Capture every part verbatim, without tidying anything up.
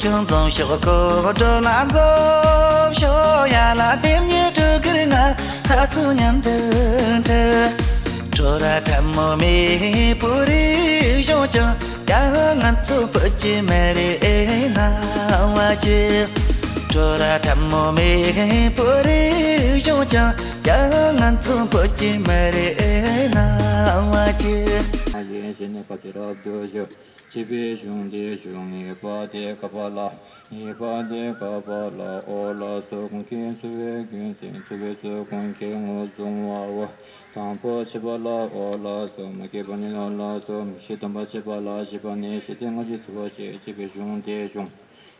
ཅུང་འཛོམས་ཤོག་གོ་འགྲོ་ན་འཛོམས་ཤོག་ཡ་ལ་དེ་ཉིད་དྲུག་གིར་ང་ཧ་ཚུ་མཉམ་དུ་འཕྲད། ཁྲོ་ར་ཁྲ་མོ་མེ་བོ་རིག་གཞུང་ཀྱང་ཡ་ང་ཚོ་བོད་ཀྱི་མི་རིགས་སྣང་བ་ཅི། ཁྲོ་ར་ཁྲ་མོ་མེ་བོ་རིག་གཞུང་ཀྱང་ཡ་ང་ཚོ་བོད་ཀྱི་མི་རིགས་སྣང་བ་ཅི། ཡིན་ཞེས་ནས་བཀའ་དྲིན་རབ་ཏུ་ཞུ། བྱས་པའི་གཞུང་འདི་གཞུང་ངེས་པ་དེ་དགག་པ་ལ། ངེས་པ་དེ་དགག་པ་ལ་ཨོ་ལགས་སོ། ཀུན་མཁྱེན་འཚོ་བའི་རྒྱུན་ཟེར་འཚོ་བའི་ཚུལ་ཀུན་མཁྱེན་ངོས་བཟུང་བའོ། དང་པོ་བྱས་པ་ལ་ཨོ་ལགས་སོ། མ་སྐྱེས་པ་ཉིད་ཨོ་ལགས་སོ། མིག་ཤེས་སྟོང་པར་བྱེད་པ་ལ་བཞི་པ་ནི་ཤེས་ཚད་ལྔ་བཅུ་ཚོལ་བར་བྱེད་ཅེས་པའི་གཞུང་དེའི་གཞུང་།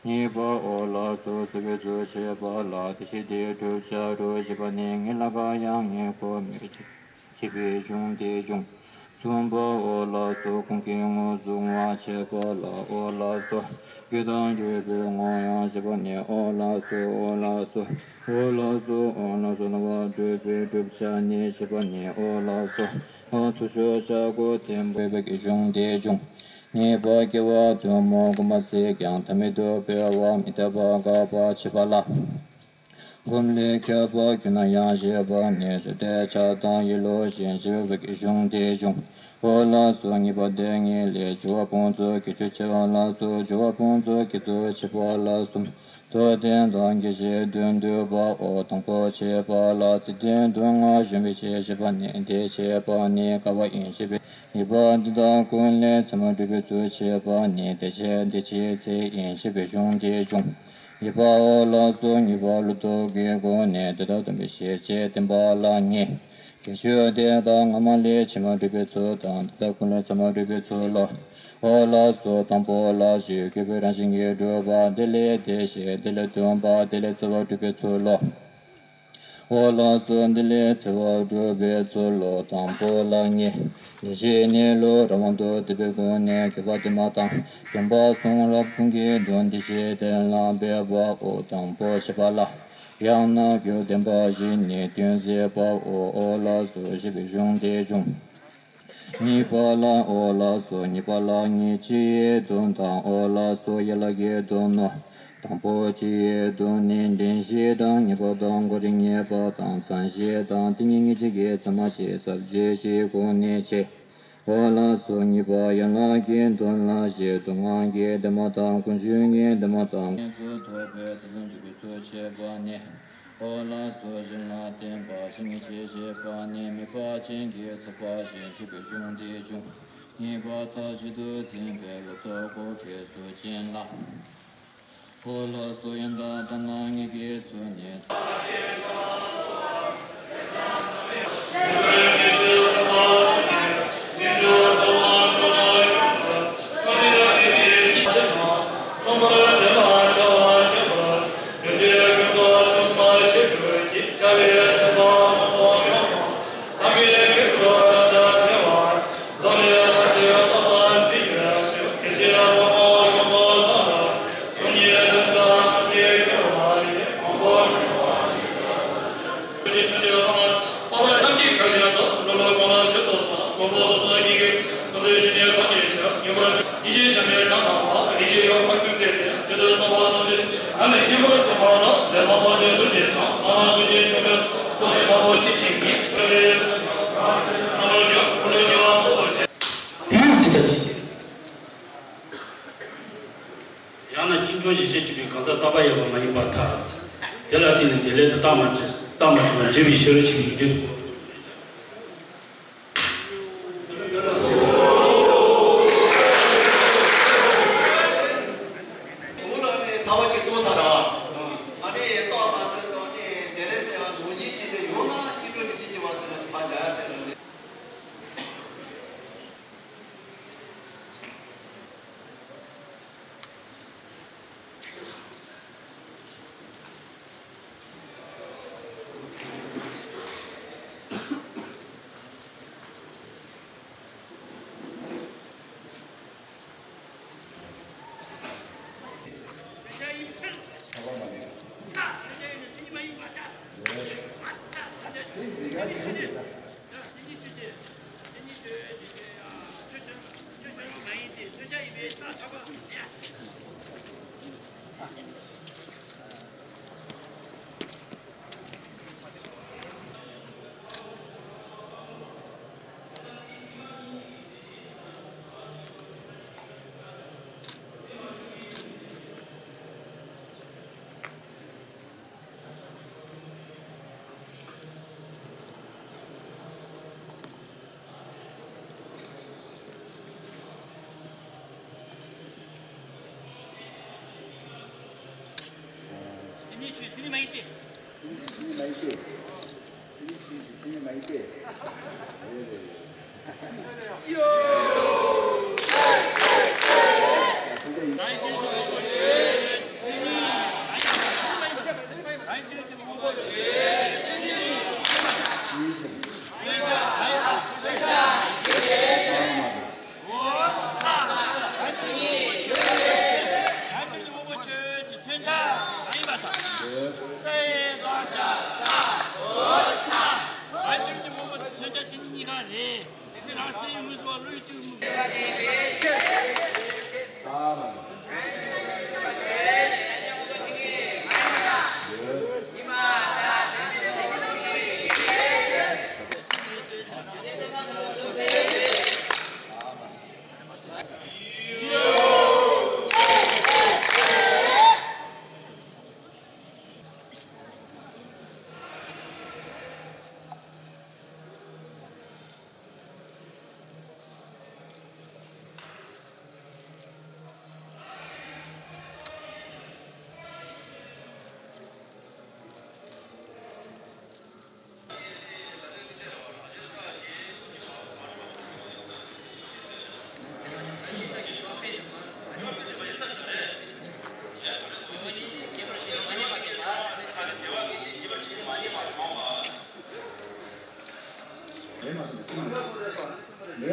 གཉིས་པ་ཨོ་ལགས་སོ། ཚོལ་བའི་ཚུལ་བྱེད་པ་ལ་དེ་ཤེས་དེ་བསྒྲུབ་བྱ་རུ་བཞི་པ་ནི་ངེས་ལ་དགག་ཡང་ངེས་ཁོ་མེད་ཅེས། ཅེས་པའི་གཞུང་དེའི་གཞུང་། གསུམ་པ་ཨོ་ལགས་སོ། ཀུན་མཁྱེན་ངོས་བཟུང་བ་བྱེད་པ་ལ་ཨོ་ལགས་སོ། རྒྱུ་དང་འབྲས་བུའི་ངོ་བོ་ཡང་བཞི་པ་ནི་ཨོ་ལགས་སོ། ཨོ་ལགས་སོ། ཨོ་ལགས་སོ། ཨོ་ལགས་སོ། སྣང་བ་སྒྲུབ་པའི་བསྒྲུབ་བྱ་ནི་བཞི་པ་ནི་ཨོ་ལགས་སོ། ཨོ་ཚུལ་ཤོག་བྱ་དགོས་བསྟན་པའི་བོད་ཀྱི་གཞུང་དེའི་གཞུང་། ངེས་པ་སྐྱེ་བ་དུ་མ་སྒོམ་པ་ཚིག་ཀྱང་ཐ་མལ་དུ་འཕེལ་བ་མི་འཐད་པ་དགག་པ་བྱེད་པ་ལ། སྒོམ་ལས་ཁྱབ་པ་གྱུར་ན་ཡང་ཞེས་པ་ནི་ཆོས་དེ་ཆགས་སྡང་ཡིད་བློ་ཞེས་བཞི་པའི་གཞུང་དེའི་གཞུང་། ཨོ་ལགས་སོ། ངེས་པ་དེ་ཉིད་ལས་སྦྱོར་བ་ཕུན་ཚོགས་ཀྱི་ཆོས་ཆེ་བ་ལ་སོགས་སྦྱོར་བ་ཕུན་ཚོགས་ཀྱི་ཚུལ་བྱེད་པ་ལ་གསུམ། མདོར་བསྟན་དང་རྒྱས་བཤད་བདུན་བསྡུས་པའོ། དང་པོ་བྱེད་པ་ལ་ཚིག་བདུན་དོན་ལྔ་གཞོན་པའི་ཕྱིར་ཞེས་པ་ནི་དེ་བྱེད་པ་ནི་དགག་པ་ཡིན་ཞེས་པའི། གཉིས་པ་འདི་དག་ཀུན་ལས་ཚད་མར་སྒྲུབ་པའི་ཚུལ་བྱེད་པ་ནི་དེ་བྱེད་དེ་བྱེད་ཚིག་ཡིན་ཞེས་པའི་གཞུང་དེའི་གཞུང་། གཉིས་པ་ཨོ་ལགས་སོ། གཉིས་པ་བློ་ལྡོག་གི་སྒོ་ནས་དེ་དག་སྟོན་པའི་ཤེས་བྱེད་བསྟན་པ་ལ་ངེས། ཁྱད་ཆོས་དེ་དག་སྔ་མ་ལས་ཕྱི་མར་སྒྲུབ་པའི་ཚུལ་དང་དེ་དག་ཀུན་ལས་ཚད་མར་སྒྲུབ་པའི་ཚུལ་ལོ། ཨོ་ལགས་སོ། དང་པོ་ལ་གཞི་དགོས་པའི་རང་བཞིན་གྱིས་གྲུབ་པ་དེ་ལས་དེ་ཤེས་དེ་ལས་སྟོན་པ་དེ་ལས་ཚད་མར་སྒྲུབ་པའི་ཚུལ་ལོ། ཨོ་ལགས་སོ། འདི་ལས་ཚད་མར་སྒྲུབ་པའི་ཚུལ་ལོ། དང་པོ་ལ་ངེས། དེ་ཤེས་ནི་ལུགས་རང་དབང་དུ་བསྡུས་པའི་སྒོ་ནས་དགོས་པ་དེ་མ་དང་བདེན་པ་གསུང་རབ་ཀུན་གྱི་དོན་དེ་ཤེས་དེ་ལ་འབད་པའོ། དང་པོ་བྱེད་པ་ལ། ཡང་ན་རྒྱུ་བདེན་པ་བཞི་ནི་སྟོན་མཛད་པའོ། ཨོ་ལགས་སོ། ཞེས་པའི་གཞུང་དེའི་གཞུང་། གཉིས་པ་ལ་ཨོ་ལགས་སོ། གཉིས་པ་ལ་ངེས་སྤྱི་ཡི་དོན་དང་ཨོ་ལགས་སོ། ཡན་ལག་གི་དོན་ནོ། དང་པོ་སྤྱི་ཡི་དོན་ནི་འདྲེན་གཞི་དང་ངེས་པ་དང་གོ་རིམ་ངེས་པ་དང་མཚན་གཞི་དང་དེ་ཉིད་ངེས་བྱེད་ཀྱི་ཚད་མ་སྤྱི་ཟབ་རྒྱས་བཞིའི་སྒོ་ནས་ཕྱེ། ཨོ་ལགས་སོ། གཉིས་པ་ཡན་ལག་གི་དོན་ལ་གཞི་སྡུག་བསྔལ་གྱི་བདེན་པ་དང་ཀུན་འབྱུང་གི་བདེན་པ་དང་། གཉིས་སུ་ཐོབ་པའི་དེ་ལ་འཇུག་པའི་ཚུལ་བྱེད་པ་ནི། ཨོ་ལགས་སོ། གཞན་ལ་བརྟེན་པ་ཅིག་ངེས་བྱེད་ཅེས་པ་ནི་དམིགས་པ་ཅན་གྱི་ཚོགས་པ་ཞེས་བྱ་བའི་གཞུང་དེའི་གཞུང་། ངེས་པ་མཐའ་གཅིག་ཏུ་འཛིན་པའི་བློ་ལྡོག་གོ་གི་ཚུལ་ཅན་ལ། ཨོ་ལགས་སོ། ཡང་དག་ལྟ་ན་ངེས་ཀྱི་ཚུལ་ནི། དེ་ཡང་ཅི་ལྟར་བྱེད་ཅིག་ཡང་ན་ཅི་འབྱུང་ཞེས་བྱ་བྱེད་པའི་གང་ཟག་རྟག་པ་ཡོད་པ་མ་ཡིན་པར་ཐལ། དེ་ལ་བརྟེན་ནས་དེ་ལས་དེ་རྟག་མ་རྟག་མ་བྱུང་བར་འབྱེད་པའི་ཕྱིར་ཞེས་པའི་གཞུང་འདི། དེ་ནས་ཆོས་ཚིག་མ་ཡིན་ཏེ། དེ་ནས་ཆོས་མ་ཡིན་ཏེ། དེ་ནས་ཆོས་ཚིག་མ་ཡིན་ཏེ།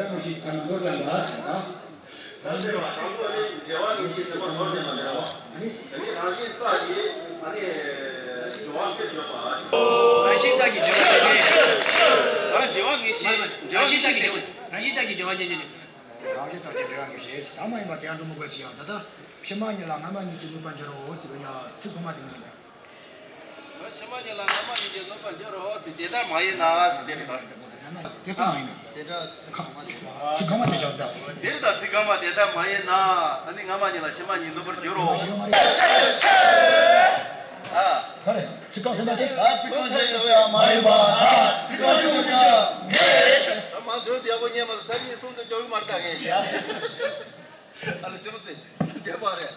རང་བཞིན་རྟགས་ཀྱི་སྦྱོར་བ་ནི་རེད་བ། རང་བཞིན་རྟགས་ཀྱི་སྦྱོར་བ་ཅན་ཞེས། རང་བཞིན་རྟགས་ཀྱི་སྦྱོར་བ་ཅན་ཞེས། རང་བཞིན་རྟགས་ཀྱི་སྦྱོར་བ་ཅན་ཞེས། རང་བཞིན་རྟགས་ཀྱི་སྦྱོར་བ་ཅན་ཞེས། ད་མ་ཡིན་པ་དེ་ཡང་འགྲོ་མི་དགོས་ཅི་ཡང་། ད་ལྟ་ཕྱི་མ་གཉིས་ལ་སྔ་མ་གཉིས་ཀྱིས་ནུབ་པར་འགྱུར་རོ་ཟེར་བའི་ཡང་ཚིག་གོང་མ་དེ་མིན་པས། ཕྱི་མ་གཉིས་ལ་སྔ་མ་གཉིས་ཀྱིས་ནུབ་པར་འགྱུར་རོ་ཟེར། དེ་ལྟར་མ་ཡིན་ན་ཟེར་དེ་རེད་ད། དེ་ལྟར་མ་ཡིན་ན། དེ་ལྟར་ཚིག་གོང་མ་དེ་ཚིག་གོང་མ་དེ་བཞག་ད། དེ་རེད་ད། ཚིག་གོང་མ་དེ་ལྟར་མ་ཡིན་ན། ཨ་ནི་སྔ་མ་གཉིས་ལ་ཕྱི་མ་གཉིས་ནུབ་པར་འགྱུར་རོ། ཨ། ག་རེ། ཚིག་རྐང་གསུམ་པ་དེ། ད་ཚིག་རྐང་གསུམ་པ་ཡང་མ་ཡིན་པ། ད་ཚིག་རྐང་གསུམ་པ་ཡང་མེད། ད་མ་འདོད་དེ་ཡག་པོ་ཉན་མ་སོང་། ཚར་གཉིས་གསུམ་དུ་སྐྱོར་གི་མ་རེད་ད་ངས། ཨ་ལ་ཙི་མོ་ཙི། བདེན་པ་རེད།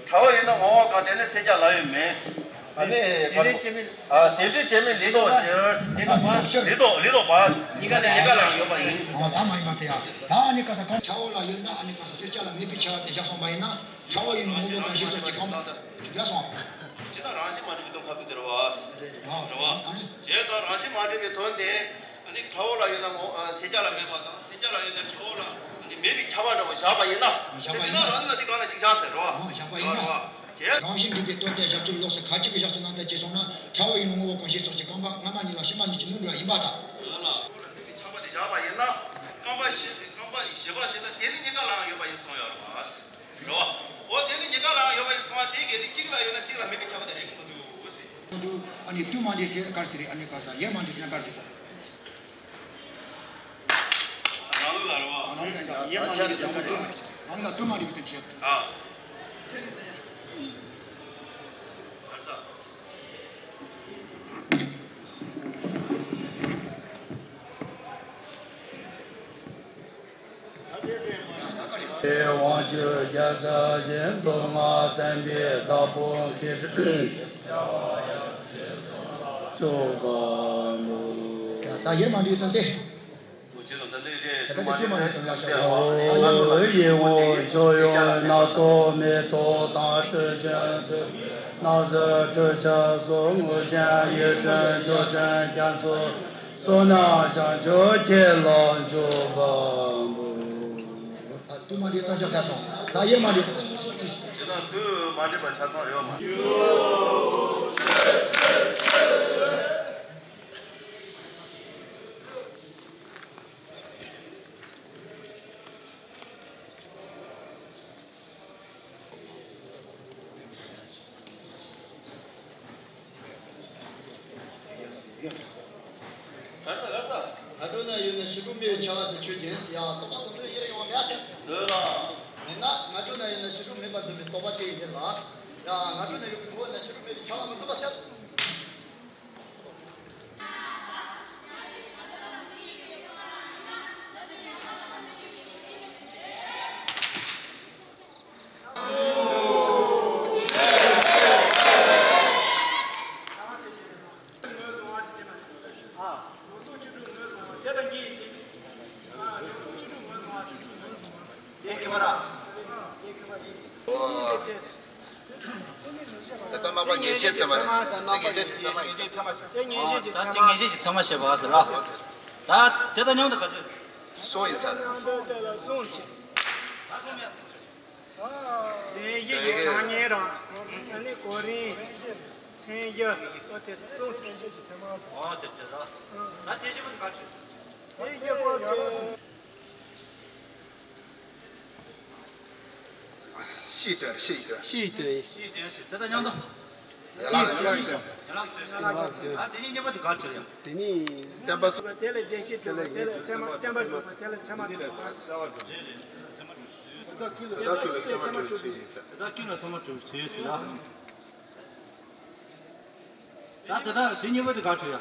ཕྲ་བ་ཡིན་ན་ངོ་བོ་གང་། དེ་ནི་སེལ་བྱ་ལ་ཡོད་མེད། ཨ་ནི། དེ་འདྲའི་སྐྱེ་མེད། ཨ། དེ་འདྲའི་སྐྱེ་མེད་ལུས་རྟོག་སྤྱིར། ལུས་རྟོག་པ། ལུས་རྟོག་ལུས་རྟོག་པ། གཉིས་ཀ་ལ་ཡང་ཡོད་པ་ཡིན། ཨོ་ད་མ་ཡིན་པ་དེ་ཡང་། ད་ཨ་ནི་ག་ས་གང་། ཕྲ་བ་ལ་ཡོད་ན་ཨ་ནི་ག་ས་སེལ་བྱ་ལ་མེད་པའི་ཁྱབ་པ་དེ་བཞག་སོང་བ་ཡིན་ན། ཕྲ་བ་ཡིན་ནོ་ངོ་བོ་གང་ཞིག་སོགས་ཀྱི་གང་། བཞག་སོང་། ཇི་ལྟར་རང་བཞིན་མ་འདྲེས་པའི་སྟོབས་ཁ་ཐུག་དེ་རེད་བ། རེད་བ། ཨ་ནི། ཇི་ལྟར་རང་བཞིན་མ་འདྲེས་པའི་དོན་དེ། ཨ་ནི་ཕྲ་བ་ལ་ཡོད་ན་ངོ་། ཨ། སེལ་བྱ་ལ་མེད་པ་དང་། སེལ་བྱ་ལ་ཡོད་ན་ཕྲ་བ་ལ་ཨ་ནི་མེད་པའི་ཁྱབ་པ་འདྲ་བོ་བཞག་པ་ཡིན་ན། བཞག་པ་ཡིན་ན། དེ་ན་རང་ལ་དེ་གང་ལ་ཅིག་བཞག་ཟེར་རོ། ཨ། བཞག་པ་ཡིན་ན། རོ། རང་བཞིན་འདུས་པའི་དོན་དེ་བཞག་ཚུལ་ལོགས་སུ་ཁ་ཅིག་གིས་བཞག་ཚུལ་རྣམ་ཐར་བྱས་སོང་ན། ཕྲ་བ་ཡིན་ནོ་ངོ་བོ་གང་ཞིག་སོགས་ཀྱི་རྐང་པ་སྔ་མ་གཉིས་ལ་ཕྱི་མ་གཉིས་ཀྱིས་ནུབ་འགྲོ་བ་ཡིན་པ་དང་། ལ་ལ། ཁྱབ་པ་དེ་བཞག་པ་ཡིན་ན། རྐང་པ་བཞི། རྐང་པ་བཞི་པ་དེ་ལ་དེ་ནི་གཉིས་ཀ་ལའང་ཡོད་པ་ཡིན་གསུངས་ཡོད་རེད་བ། རེད་བ། འོ་དེ་ནི་གཉིས་ཀ་ལའང་ཡོད་པ་ཡིན་གསུངས་པ་དེ་གལ་ཏེ་གཅིག་ལ་ཡོད་ན་གཅིག་ལ་མེད་པའི་ཁྱབ་པ་དེ་རེད་མི་འདུག་ཟེར། འདུག་ཨ་ནི་དུས་མ་འདྲེས་ཟེར་ག་རེ་ཟེར་རེད། ཨ་ནི་ག་ས་ཡས་མ་འདྲེས་ཟེར་ན་ག་རེ་ཟེར། རང་ལུགས་ལ་རེད་བ། རང་ལུགས་ལ་ཡས་མ་འདྲེས་ཟེར་ན་དུས་མ་འདྲེས། རང་ལུགས་ལ་དུས་མ་འདྲེས་པའི་དོན་བྱེད། ཨ། དབང་ཕྱུག་རྒྱལ་ཚབ་བཞིན་དུ་ང་བསྟན་པའི་བདག་པོ་མཁས་གྲུབ་བཅུ་པ་འདུག་ད་ཡས་མ་འདྲེས་དོན་ཏེ། ད་ལྟ་དུས་མ་འདྲེས་དོན་ལ་བཞག་པ། ཡེ་འོ་ཁྱོད་ཡོང་སྣ་ཚོགས་མེ་ཏོག་དང་སྤྲོ་ཆེན་དུ་སྣང་གཟིགས་སྤྲོ་ཆེན་སོགས་དངོས་ཆེན་ཡིད་དྲན་ཆོས་ཅན་རྒྱ་མཚོ། བསོད་ནམས་བྱང་ཆུབ་ཁྱེད་ལ་འཇུག་པ་འདུག་ད་དུས་མ་འདྲེས་དོན་ཆ་ཚང་སོང་། ད་ཡས་མ་འདྲེས། ཇི་ལྟར་དུས་མ་འདྲེས་པ་ཆ་ཚང་ཡོད་མ། ཕྱི་དྲོ་མེད་པའི་བྱ་བ་དེ་ཆོས་ཅན། ཡང་རྟོག་པ་དེ་ཚོ་ཡེ་རེ་ཡོང་བ་མེད་ཨ། ལོས་ལ། མེད་ན་ང་ཚོ་ན་ཡིན་ན་ཕྱི་དྲོ་མེད་པར་འཛིན་པའི་རྟོག་པ་དེ་ཡིན་ལ། ཡང་ང་ཚོ་ན་ཡོད་པའི་ངོ་བོ་ན་ཕྱི་དྲོ་མེད་པའི་བྱ་བ་མི་འཛིན་པ་ཆགས། ད་ལྟ་རྣམ་པ་ངེས་ཤེས་ཟེར་བ་རེད། ད་ངེས་ཤེས་ཀྱི་ཚད་མ་ཡིན། ད་དེ་ངེས་ཤེས་ཀྱི་ཚད་མ་ཞེས་པ་ཟེར་ར། ད་དེ་དང་མཉམ་དུ་ག་ཚོད། གསུམ་ཡིན་ས་རེད། ད་གསུམ་ཡ། དེ་ཡི་གེ་གྲངས་ངེས་རང་། ཨ་ནི་གོ་རིམ། མཚན་ཡི། ཨོ་དེ་གསུམ། ཨོ་དེ་དེ་ར། ད་དེ་བཞི་པོ་དེ་ག་ཚོད། དེ་བཞི་པོ་དེ། ཤིས་སྟོན། ཤིས་སྟོན། ཤིས་སྟོན། ཤིས་སྟོན་ཟེར་དེ་དང་མཉམ་དུ། ཡན་ལག་ཡན་ལག་ཡན་ལག་སྟོན་ཟེར། ད་དེ་གཉིས་མཉམ་པོ་དེ་ག་ཚོད་ཡ། དེ་ནི། བསྟན་པ་སོ། དེ་ལས་བདེ་གཤེགས་སྒྲུབ་པ། དེ་ལས་ཚད་མ་བསྟན་པ་སྒྲུབ་པ། དེ་ལས་ཚད་མ་སྒྲུབ་པ། དེ་དག་ཀུན་ལ་ཚད་མ་སྒྲུབ་པའི་ཚུལ་ཡིན་ཟེར། དེ་དག་ཀུན་ལ་ཚད་མ་སྒྲུབ་པའི་ཚུལ་ཟེར་ཡ། ད་དེ་དག་དེ་གཉིས་པོ་དེ་ག་ཚོད་ཡ།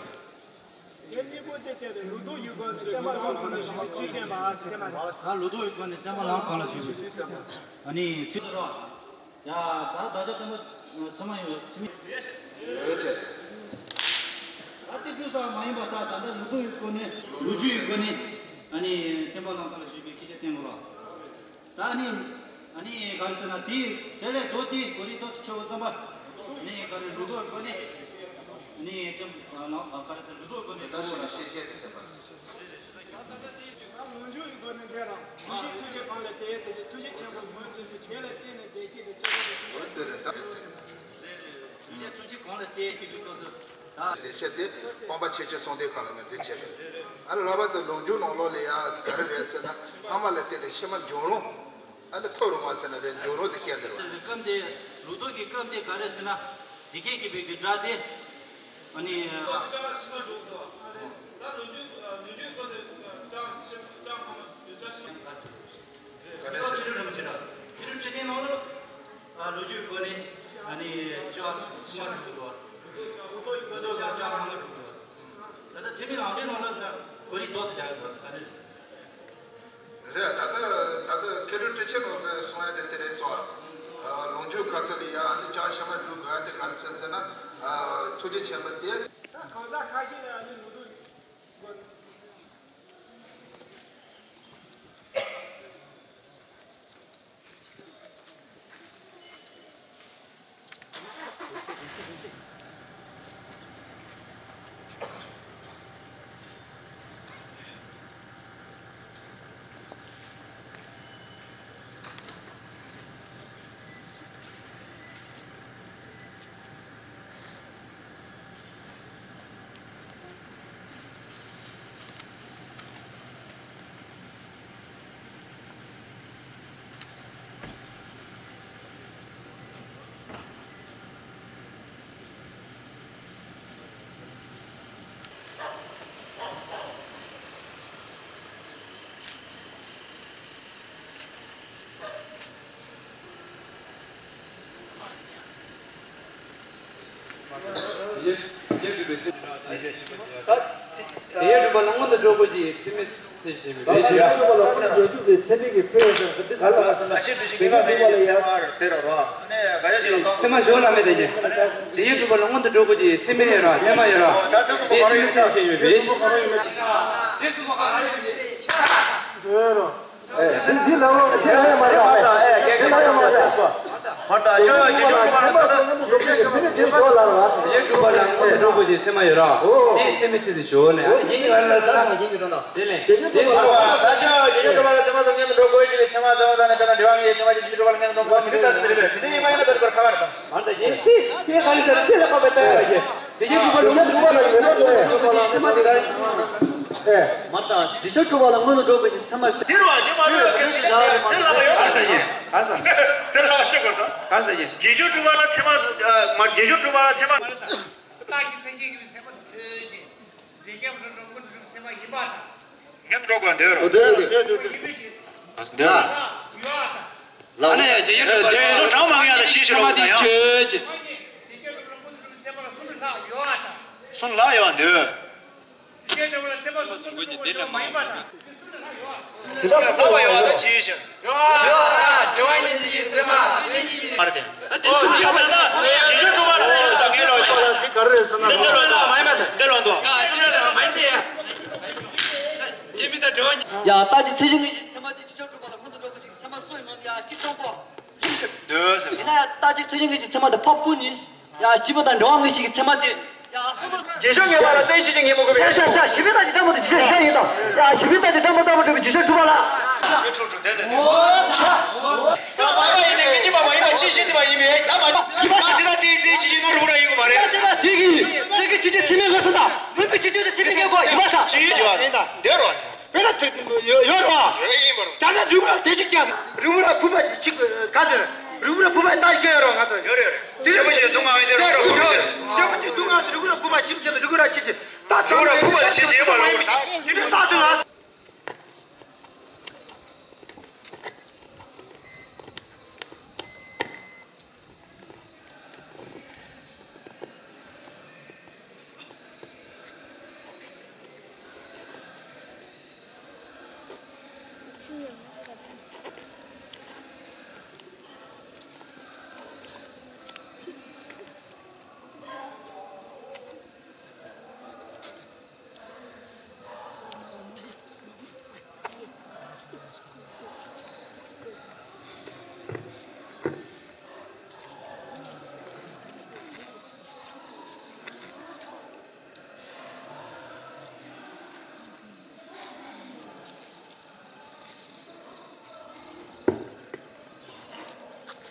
དེ་གཉིས་པོ་དེ་དེ་ལུགས་ལྡོག་ཡུལ་སྒོ་ནས་བསྟན་པ་ལམ་གང་ལ་ཞུགས་པའི་ཚུལ་བསྟན་པ་ཨ་ཟེར་བསྟན་པ་རེད། ད་ལུགས་ལྡོག་ཡུལ་སྒོ་ནས་བསྟན་པ་ལམ་གང་ལ་ཞུགས་པའི་ཚུལ་བསྟན་པ། ཨ་ནི་ཚུལ་རོ། ཡ། ད་བདག་ཅག་བསྟན་པ་ཚད་མ་ཡིན་པ་ཚད་མ་ཡོད་ཅེས། ད་དེ་དུས་སུ་མ་ཡིན་པ་ད་ད་ལྟ་ལུགས་ལྡོག་ཡུལ་སྒོ་ནས་ལུགས་ལྗོན་ཡུལ་སྒོ་ནས་ཨ་ནི་བསྟན་པ་ལམ་གང་ལ་ཞུགས་པའི་སྐད་ཆ་བསྟན་དགོས་ལ། ད་ཨ་ནི་ཨ་ནི་ག་རེ་ཟེར་ན་དེ་དེ་ལས་མདོ་དེ་གོ་རིམ་མདོ་དེ་ཆོས་གོ་ཙམ་པ་ཨ་ནི་ག་རེ་ལུགས་ལྡོག་སྒོ་ནས་ཨ་ནི་བསྟན་པ་ལམ་ག་རེ་ཟེར་ལུགས་ལྡོག་སྒོ་ནས་བསྟན་པ་ལམ་ཤེས་བྱ་དེ་བསྟན་པ་ཟེར། ལོངས་སྤྱོད་ཀྱི་སྒོ་ནས་འདས་རང་། འདུ་ཤེས་ཐུགས་རྗེ་གང་ལ་བརྟེན་ཟེར་ཏེ་ཐུགས་རྗེ་ཆེན་པོའི་ངོས་ཟིན་ཏེ་དེ་ལ་བརྟེན་ནས་བདེ་གཤེགས་དེ་ལྕགས་རི་དེ། འོ་དེ་རེད་ད་རེད་ཟེར། ཐུགས་རྗེ་ཐུགས་རྗེ་གང་ལ་བརྟེན་ཞེས་པའི་སྐབས་སུ་ད། བདེ་གཤེགས་དེ་སྤངས་པ་ཆོས་ཀྱི་གསུང་ལྡན་གང་ལ་ངོས་འཛིན་བྱས་ཏེ། ཨ་ནི་ལྷག་པར་དུ་ལོངས་སྤྱོད་ནང་ལོགས་ལ་ཡང་ག་རེ་རེད་ཟེར་ན་ཕ་མ་ལ་བརྟེན་ནས་ཕྱི་མ་འབྱུང་རུང་། ཨ་ནི་ཐོབ་རུང་བ་ཟེར་ན་རེད་འབྱུང་རུང་དེ་བཤད་འདིར་བ། སྐབས་འདི་ལུགས་ལྡོག་གི་སྐབས་འདི་ག་རེ་ཟེར་ན། འདི་སྐད་ཀྱི་བོད་ཀྱི་སྒྲ་སྟེ། ཨ་ནི། ག་འདྲ་ཟེར། ཕྱི་རོལ་རིན་པོ་ཆེ་ལ། ཕྱི་རོལ་ཕྲིན་ལས་ནང་ལ། ལོངས་སྤྱོད་སྒོ་ནས། ཨ་ནི་ལྕགས་ཕྱི་མ་སྒྲུབ་དགོས། ལུགས་ལྡོག་ལྕགས་ཕྱི་མ་སྒྲུབ་དགོས། ད་ལྟ་ཚད་མའི་ལམ་འབྲས་ནང་ལ་ད་གོ་རིམ་ལྡོག་ཏུ་བྱ་དགོས་པ་དེ་ག་རེ་རེད། རེད། ད་ལྟ་ད་ལྟ་མཁས་གྲུབ་ཁྲི་ཆེན་ནོར་བུས་གསུང་ཡ་དེ་དེ་རེད་སོང་། ལོངས་སྤྱོད་ག་ཚོད་ལ་ཡ་ཨ་ནི་ལྕགས་ཕྱི་མ་སྒྲུབ་དགོས་ཡ་དེ་ག་རེ་ཟེར་ཟེར་ན། ཐུགས་རྗེ་ཆེན་པོ་དེ། ད་གང་ཟག་ཁ་ཤས་ལ་ཨ་ནི་ལུགས་ལྡོག་དེ་ཡས་གྲུབ་པ་ལ་སྔོན་དུ་འགྲོ་དགོས་ཀྱི་ཚད་མའི་ཚེ་ཞེས་པའི་ཚེ་ཞེས་པ། དེ་ག་ལ་བ་ཚད་མའི་ཚེ་ཡོད་ཟེར་བ་འདི་ག་ལ་བ་ཚད་མ་ཞེས་པའི་ཚེ་མ་ཞོག་ལ་མེད་དེ་ཀྱེ། དེ་ཡས་གྲུབ་པ་ལ་སྔོན་དུ་འགྲོ་དགོས་ཀྱི་ཚད་མ་ཡོད་ར་ཚད་མ་ཡོད་ར། དེ་ཚད་མའི་ཚེ་ཞེས་པའི་ཚེ་ཞེས་པ། འདི་འདི་ལ་ལོ་དེ་ལ་ཡང་མ་རེད། དེ་ལ་ཡང་མ་རེད། མ་ད་ཅོ་ཡ་ཅི་ཅོ་མ་ད་ད་ཡེ་གྲུབ་པ་ལ་ཡེ་གྲུབ་པ་ལ་འགྲོ་དགོས་ཀྱི་ཚད་མ་ཡོད་ར། དེ་ཚད་མའི་ཚེ་དེ་ཞོ་ནས་ཡིན་ཡིན་ལ་ལ་ལ་ཡིན་གྱི་དོན་དང་དེ་ལས་དེ་ཚོ་ད་ཅོ་ཡ་ཅི་ཅོ་གྲུབ་པ་ལ་ཚད་མ་དང་ངན་དུ་འགྲོ་དགོས་ཀྱི་ཚད་མ་ཚད་མ་དང་ནི་དེ་ན་འབྲེལ་བ་ངེས་ཚད་མ་ཅི་ཅོ་གྲུབ་པ་ལ་ངན་དུ་འགྲོ་དགོས་མི་འདི་ལྟ་ཚེ་དེ་རེད། དེ་ཚེ་ཡིན་མ་ཡིན་ན་ད་ཚེ་ག་རེ་ཟེར་ཚེ་ལ་ཁ་བའི་ལྟ་ཡ་ཡིན། དེ་ཡེ་གྲུབ་པ་ལ་ཡེ་གྲུབ་པ་ལ་ཡེ་གྲུབ་པ་ལ་ཚད་མ་དེ་ག་རེ་ཞུ། ཨེ། མ་ད་དེ་ཚོ་གྲུབ་པ་ལ་སྔོན་དུ་འགྲོ་དགོས་ཀྱི་ཚད་མ། དེ་རུ་དེ་མ་རེད་སྐད་ཆ་དེ་ལ་ཡོད་ག་ས་ཡིན། ག་ས། དེ་ལ་ཅི་གོ་ད། ག་ས་ཡིན། རྗེས་འཇུག་གྲུབ་པ་ལ་ཚད་མ། མ་རྗེས་འཇུག་གྲུབ་པ་ལ་ཚད་མ། བདག་གི་མཚན་ཉིད་ཀྱི་ཚད་མ་དེ་ཚོད་ཅིག་འཛིན་སྐྱོང་རུ་འགྲོ་ཀུན་ཏུ་ཚད་མ་ཡིན་པ་དང་། ཀློག་པར་འདོད་རོ། འདོད་འདོད་འདོད། འདོད། ལ། ཨ་ནི་ཡ་རྗེས་ཡོད་རྗེས་ཡོད་གྲངས་མང་ཡ་ལ་ཅི་ཞིག་རོགས་དང་ཡང་། གསུམ་ལྷག་ཡོད་འདོད། ཇི་ལྟར་གསུམ་ལྷག་ཡོད་དང་ཅི་ཞིག་ཡོད་ཨ་དྲི་བ་ཉིན་གཅིག་གི་ཚེ་མ་ཚེ་གཅིག་གི་མ་རེད་དེ། ད་དེ་གསུམ་ཡོད་ཟེར་ན་ད་ཇི་ཞིག་གྲུབ་པ་ལ་ད་ངས་ལོ་ཆོག་ལ་ཅི་ག་རེ་རེད་ཟེར་ན་འདི་ལོ་འདུག་མ་ཡིན་པ་དེ་འདི་ལོ་འདུག་ཡ་གསུམ་རེད་ད་མ་ཡིན་དེ་ཡ། རྗེས་མི་ད་དྲི་བ་ཉིན། ཡ་ད་ཅི་ཚེ་གཅིག་ངེད་ཀྱི་ཚེ་མ་དེ་ཇི་ཞིག་གྲུབ་པ་ལ་ཁོང་དུ་འགྲོ་དགོས་ཅིག་ཚེ་མ་སུ་ཡིན་ནམ་ཡ་གཅིག་སྟོང་པོ། འདོད་ཟེར། ཡིན་ན་ཡང་ལྟ་ཅིག་ཚེ་རིང་གི་ཅིག་ཚེ་མ་དེ་ཕ་བུ་ནི། ཡ་བྱིས་པ་དང་འགྲོ་བ་མི་ཞིག་གི་ཚེ་མ་དེ། ཡ་སོ་སོ། རྗེས་ཤོག་ངེས་པ་ལ་བཙན་ཤེད་ཀྱིས་ངེས་མི་དགོས་པའི་ཤ་ཤ་ཤ་ཞི་བའི་རྟགས་ཀྱི་ལྟད་མོ་དེ་ཇི་ཤ་ཤ་ཡིན་དང་། ཡ་ཞི་བའི་རྟགས་ཀྱི་ལྟད་མོ་ལྟ་བུ་གྲུབ་པའི་ཇི་ཤ་གྲུབ་པ་ལ། ཞི་ཁྲོ་ཁྲོ་དེ་དེ་དེ། ཨོ་ཚ། ད་མ་མ་ཡིན་ནས་མི་གཅིག་པ་མ་ཡིན་པ་ཅི་ཤེས་དེ་མ་ཡིན་པས་ད་མ། ད་དེ་ད་དེ་ཚེ་ཞིག་ཡིན་ན་རུ་ར་ཡིན་དགོས་མ་རེད། ད་དེ་ད་དེ་གི་ཚེ་གི་ཇི་ཇི་ཚེ་མའི་ལོ་སོ་ད་མུན་པའི་ཇི་ཇི་དེ་ཚེ་མི་ངེས་གོ་ཡིན་པ་ད། ཅི་ཡོད་ཅི་ཡོད་ད་འདོད་རོགས། དཔེར་ན་དེ་ཡོད་ཡོད་རོ། ཡོད་ཡིན་པར། ད་ནི་རི་བོ་ར་དེ་ཞིག་ཀྱང་རི་བོ་ར་ཕུ་པ་ཞིག་ག་ཟེར། རི་བོ་ར་ཕུ་པ་ད་སྐྱོ་ཡོད་རོ་ང་ཚོ་ཡོད་རེད། དེ་ཞེ་པོ་ཅིག་སྡུག་བསྔལ་བའི་དེ་རོ་ཞེ་པོ་ཅིག་ཞེ་པོ་ཅིག་སྡུག་བསྔལ་དེ་རི་བོ་ར་ཕུ་པ་ཞིག་ཀྱང་རི་བོ་ར་ཆེ་ཆེ་ད་རི་བོ་ར་ཕུ་པ་དེ་ཆེ་ཆེ་ཡོད་པ་རོ། དེ་འདྲའི་རྟགས་དེ་ལ།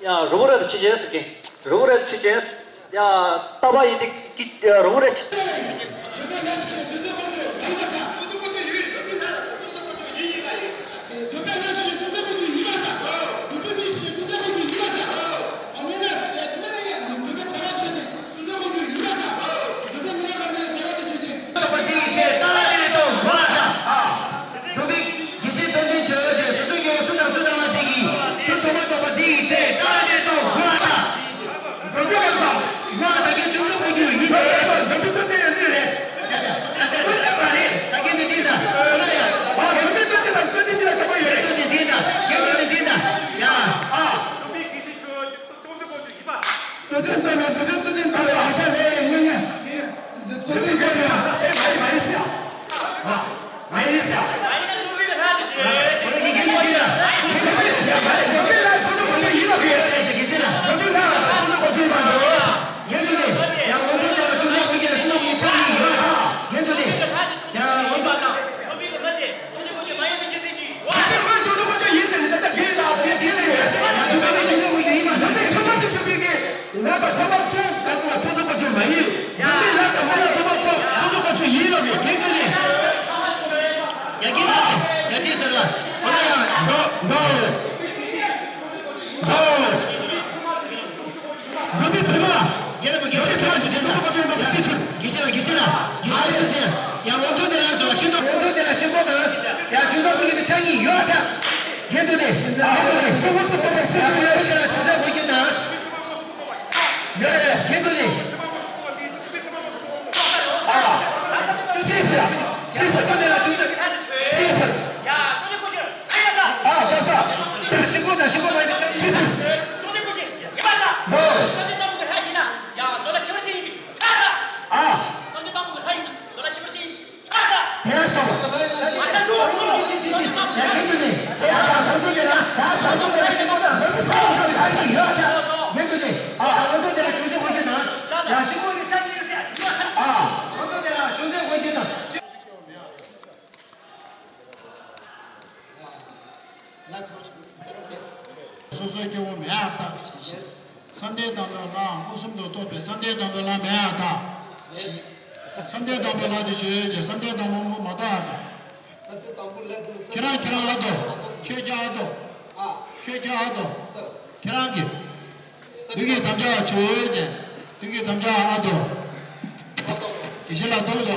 ཡ་རུ་བོ་ར་ཆི་ཅན་ཟེར་གི། རུ་བོ་ར་ཆི་ཅན། ཡ་ཏ་པ་ཡི་དེ་གི་རུ་བོ་ར་ཆི། ལ་དང་ཚོགས་པ་ཚོགས་ལ་ཚོགས་པ་ཚོགས་ཚོགས་པ་ཚོགས་མ་ཡིན། ཡང་མི་ལ་དང་མི་ལ་ཚོགས་པ་ཚོགས་ཚོགས་ཚོགས་པ་ཚོགས་ཡིན་ལོ་ངས་རྒན་དུ་ནི། ཡ་རྒན་དུ་ནི། ཡ་ཅི་ཟེར་ལ། འོ་ན་ཡང་འགྲོ་འགྲོ་འགྲོ། འགྲོ་མི་ཚང་མ། རྒན་ལ་མ་རྒན་ལ་ཚང་མ་ཅི་བྱེད་ན། ཚོགས་པ་ཚོགས་པ་ཅི་བྱེད། དགེ་བཤེས་ལ་དགེ་བཤེས་ལ་དགེ་བཤེས་ལ་ཟེར། ཡང་འོ་དོ་དེ་ལ་ཟེར་བ་ཤིན་ཏུ། འོ་དོ་དེ་ལ་ཤིན་ཏུ་དང་། ཡང་ཅུང་ཟད་ཀུན་གྱི་ཤ་ཉིད་ཡོད་ད། རྒན་དུ་ནི། རྒན་དུ་ནི། ཚོགས་པ་ཚོགས་པ་ཚོགས་ཚོགས་ཡོད་ཤེས་ལ་ཅུང་ཟད་ཀུན་གྱི་དང་། ཡོད་རེད། རྒན་དུ་ནི། ཨ། ཅི་ཟེར། ཅི་ཟེར། ཁོ་དེ་ལ་ཅུང་ཟད། ཅི་ཟེར། ཨ། ད་ས། ཤི་ཁོ་དང་ཤི་ཁོ་མ་ཡིན་ཅི་ཟེར། འདོད། ཨ། དེ་ལ་སོགས། ཡ་རྒན་དུ་ནི། དེ་ཡ་ད་སོགས་དུ་དེ་ལ། ད་སོགས་དུ་དེ་ལ་ཤི་ཁོ་དང་། ཡོད་ད། རྒན་དུ་ནི། ཨ། འོ་དོ་དེ་ལ་ཅུང་ཟད་འོ་དོ་དེ་ལ་ཅུང་ཟད་འོ་དོ་དང་། སོ་སོའི་སྐྱེ་བོ་མེད་པར་ཐལ། བསམ་གཏན་དང་པོའི་ལྷ་མངོན་སུམ་དུ་རྟོགས་པའི་བསམ་གཏན་དང་པོའི་ལྷ་མེད་པར་ཐལ། བསམ་གཏན་དང་པོའི་ལྷ་དེ་ཞུ་ཡོད་ཀྱི་བསམ་གཏན་དང་པོ་མ་དག་པས། ཁྱེད་རང་ཁྱེད་རང་ཨ་དོ། ཁྱོད་ཀྱང་ཨ་དོ། ཁྱོད་ཀྱང་ཨ་དོ། ཁྱེད་རང་གིས། མདུན་གྱི་དམ་བཅའ་ཆོས་ཅན། མདུན་གྱི་དམ་བཅའ་ཨ་དོ། དེ་བཞིན་ལ་ལྟོས་དོ།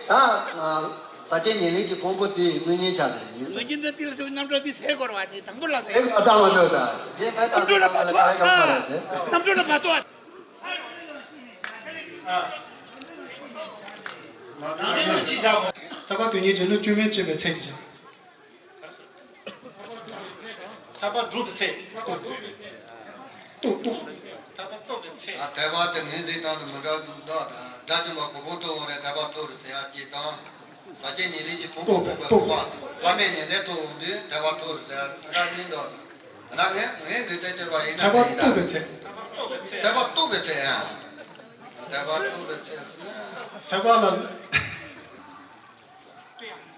ད་ཟ་སྐྱེ་ཉེར་ལེན་གྱི་ཕུང་པོ་དེ་དངོས་གཉེན་ཆགས་པའི་ཡིན་ཟེར། ངེད་ཀྱི་འདི་དེ་ལ་ཚོའི་རྣམ་གྲངས་དེ་ཟེར་དགོས་ར་བ་དེ་དང་པོ་ལ་ཟེར། ཨེ་ཨ་ད་མ་འགྲོ་ད། དེ་མེད་ད་རྣམ་གྲངས་ལ་མ་ཐོགས་ད། རྣམ་གྲངས་ལ་མ་ཐོགས། ཐར་པ་དོན་གཉིས་འབྲས་བུ་སྐྱོན་མེད་བྱེད་པའི་ཚད་ཀྱི་བྱ། ཐར་པ་སྒྲུབ་པའི་ཚེ། རྟོགས་རྟོགས། ཐར་པ་རྟོགས་པའི་ཚེ། ཨ་ཐར་པ་དེ་ངོས་འཛིན་སྟངས་དེ་མི་འདྲ་འདུག་ད། དགྲ་བཅོམ་པ་གོ་འཕང་ཐོབ་འོང་རེད། ཐར་པ་ཐོབ་རེད་ཟེར་ཡ་གཅིག་དང་། ཟ་སྐྱེ་ཉེར་ལེན་གྱི་ཕུང་པོ་རྟོགས་པ་རྟོགས་པ། བླ་མེད་ཉེར་ལེན་ཐོབ་འོང་དུས་ཐར་པ་ཐོབ་རེད་ཟེར་ཡ་འདྲ་འདུག་ད་ང་ངས་འདི་ཚད་བྱས་པ་ཡིན་ན། ཐར་པ་རྟོགས་པའི་ཚེ། ཐར་པ་རྟོགས་པའི་ཚེ་ཡང་། ཐར་པ་རྟོགས་པའི་ཚེ་ཟེར་ན། ཐར་པ་ལ། སྐྱེ་བ་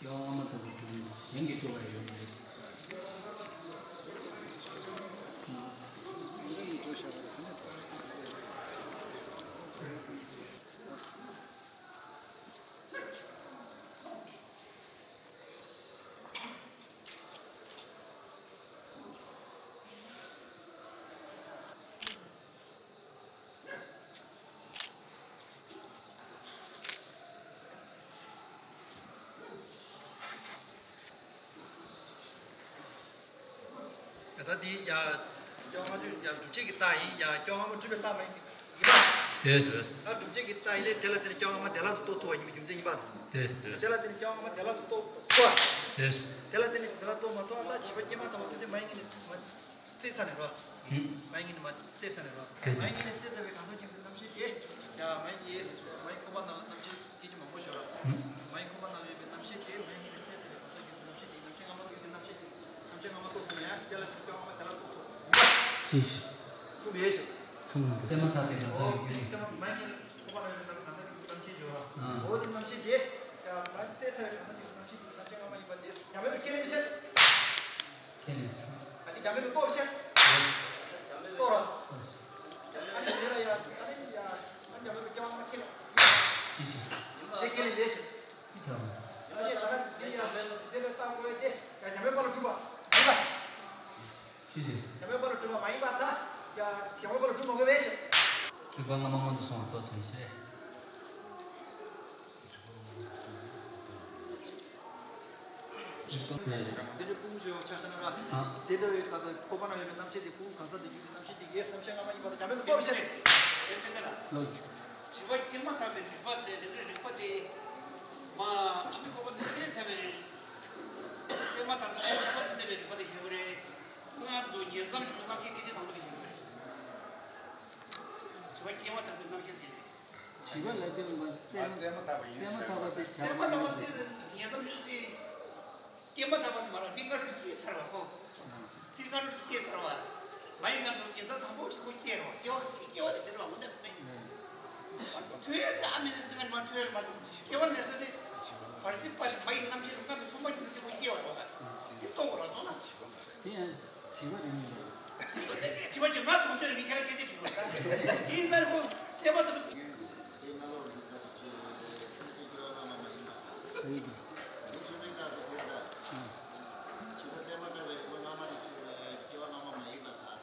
སྔ་མ་ལྟ་བུ་དེ་ནི་གཞན་གྱིས་སྤྲོད་པ་ཡོད་མ་རེད། ད་དེ་ཡ། སྐྱོ་ལྔ་བཅུ་ཡ་སྒྲུབ་བྱེད་ཀྱི་རྟགས་ཡིན། ཡ་སྐྱོ་སྔ་མ་སྒྲུབ་པའི་རྟགས་མ་ཡིན་པ། ཡེས། ད་སྒྲུབ་བྱེད་ཀྱི་རྟགས་ཡིན་ནའི་དེ་ལ་བརྟེན་ནས་སྐྱོ་སྔ་མ་དེ་ལ་རྟོགས་ཐུབ་པ་ཡིན་པའི་རྒྱུ་མཚན་ཡིན་པ། ཡེས། དེ་ལ་བརྟེན་ནས་སྐྱོ་སྔ་མ་དེ་ལ་རྟོགས་ཐུབ་པ། ཡེས། དེ་ལ་བརྟེན་ནས་དེ་ལ་རྟོགས་མ་ཐུབ་པ་ལ་བྱིས་པ་སྐྱེས་མ་ཐག་པ་ཚུན་ཆད་མ་ཡིན་གྱི་ནི་མ། རྩེ་ཚར་ནས་རོ། ཧུམ། མ་ཡིན་ནི་མ་རྩེ་ཚར་ནས་རོ། དེ་མ་ཡིན་ནི་རྩེ་ཚར་བའི་གང་ཟག་གཅིག་པུའི་རྣམ་ཤེས་དེ། ཡ་མ་ཡིན་གྱི། མ་ཡིན་ཁོག་པ་ནང་ལ་རྣམ་ཤེས་སྐད་ཅིག་མང་པོ་ཤོར་ར། ཧུམ། མ་ཡིན་ཁོག་པ་ནང་ལ་ཡོད་པའི་རྣམ་ཤེས་དེ་མ་ཡིན་ནི་རྩེ་ཚར་བའི་གང་ཟག་གཅིག་པུའི་རྣམ་ཤེས་དེ་རྣམ་ཤེས་སྔ་མ་ལ་ཡོད་པའི་རྣམ་ཤེས་དེ་རྣམ་ཤེས་སྔ་མ་རྟོགས་སོང་ཡ། དེ་ལ་ཅིག་སྐྱོ་སྔ་མ་དེ་ལ་རྟོགས་ཐུབ། ཅིག་གསུངས་པའི་ཡེ་ཤེས། ཐུང་། དེ་མ་ཐག་པའི་གང་ཟག་ཡོད་ཀྱི་རེད། མ་ཡིན་ཁོག་པ་ནང་ལ་ཡོད་པའི་གང་ཟག་གཅིག་པུའི་རྣམ་ཤེས་ཡོད་ར། ཨ། འོ་དེ་རྣམ་ཤེས་དེ་ཡ་མ་ཡིན་རྩེ་ཚར་བའི་གང་ཟག་གཅིག་པུའི་རྣམ་ཤེས་དེ་རྣམ་ཤེས་སྔ་མ་ཡིན་པ་དེ་ཡ་མེད་པའི་ཁས་ལེན་མི་བྱེད། ཁས་ལེན་བྱེད། ཨ་ནི་རྒྱ་མི་ལ་ལྟོས་ཤིག་ལྟོས་ར། ཨ་ནི་དེ་ལ་ཡ་ཨ་ནི་ཡ་ཨ་ནི་རྒྱ་མི་ལ་སྐྱོ་སྔ་མ་ཁས་ལེན། ཅི་ཞིག་དེ་ཁས་ལེན་རེད་ཤིག་ཅི་ཐབས། ཨ་ནི་ད་ལྟ་དེ་ཡ་དེ་ལ་ལྟ་དགོས་དེ་ཡ་རྒྱ་མི་པ་ལ་སྒྲུབ་པ་མིན་པ། ཅི་ཞིག་རྒྱ་མི་པ་ལ་སྒྲུབ་པ་མ་ཡིན་པ་ད་ཡ་རྒྱ་མི་པ་ལ་སྒྲུབ་མ་དགོས་པས་ཤིག་སྒྲུབ་པ་སྔ་མ་སྔོན་དུ་སོང་བ་ལྟོས་ཙམ་ཞེས། དེ་འདྲའི་ཕུང་ཞེས་ཆ་བཞག་ན་ར། དེ་འདྲ་བའི་ཁ་དང་ཁོག་པ་ན་ཡོད་པའི་རྣམ་ཤེས་དེ་ཕུང་གང་ཟག་དེ་རྒྱུད་ཀྱི་རྣམ་ཤེས་དེ་གས་རྣམ་ཤེས་སྔ་མ་ཡིན་པ་དང་རྒྱ་མེད་དུ་སྟོབས་ཆེ་རེད། དེ་ཚེ་འདི་ལ། ལོ། བྱིས་པ་སྐྱེས་མ་ཐག་པའི་རིག་པ་ཟེར་དེ་འདྲའི་རིག་པ་དེ། མ་ཨ་མའི་ཁོག་པ་ནས་རྩལ་ཟེར་བའི་རིག་རྩལ་མ་ཐག་ཏུ་ཨའི་ཁོག་པ་ནས་རྩལ་བའི་རིག་པ་དེ་ཁྱད་པར་རེད། སྔར་དུ་ཉེ་མཚམས་ཀྱི་རྣམ་ཤེས་སྐད་ཅིག་དང་པོ་དེ་ཁྱད་པར་རེད། བྱིས་པ་སྐྱེས་མ་ཐག་པའི་རྣམ་ཤེས་ཟེར་ཏེ། བྱིས་པ་ལ་སྐྱེས་པ་རྩལ་མ་ཐག་པ་ཡིན། རྩལ་མ་ཐག་པ་དེ་བྱ་བ་ཡིན། རྩལ་མ་ཐག་པ་དེ་ཉེ་མཚམས་ཉུང་ཙི། སྐྱེས་མ་ཐག་པ་དེ་མ་ར་དེ་སྔ་རུ་སྐྱེས་ཚར་བ་ཁོ། དེ་སྔ་རུ་སྐྱེས་ཚར་བ། མ་ཡིན་ན་དུ་ཉེ་མཚམས་དང་པོ་ཞིག་ཁོ་སྐྱེས་རོགས་སྐྱེ་བ་སྐྱེ་བ་དེ་དེ་རུ་མ་འདེབས་མེད། ཐོས་ཏེ་ཨ་མའི་རྩེ་ལ་མ་ཐོས་མ་ཐོས་སྐྱེ་བ་ནས་ས་ནས། བར་སྲིད་པ་མ་ཡིན་རྣམ་ཤེས་སྔ་དུ་ཚོང་པ་ཞིག་ནས་ཁོ་སྐྱེས་བ་རོགས། དེ་ལྟོ་གོ་ར་ལྟོ་ན། དེ་ཡང་བྱིས་པ་རེད་མི་འདུག་བྱིས་པ་ཅིག་ང་ཐུག་ཆོད་རེད་མི་ཁྱེད་རང་སྐད་ཆ་ཅིག་ཡོད་ད། དེའི་སྔར་ཁོ་སེམས་པ་ད་དུ། དེའི་སྔ་ལོགས་ནས་ད་དུ་བྱས་ཡོད་རེད། ཁྱོད་ཀྱི་སྐྱེ་བ་སྔ་མ་མ་ཡིན་པ་དང་། རེད། མི་ཆུང་མིན་ད་དུ་དེ་ལྟ། བྱིས་པ་སེམས་པ་ལྟ་བའི་རིག་པ་སྔ་མ་ནས་ཆུང་བའི་སྐྱེ་བ་སྔ་མ་མ་ཡིན་པ་དང་།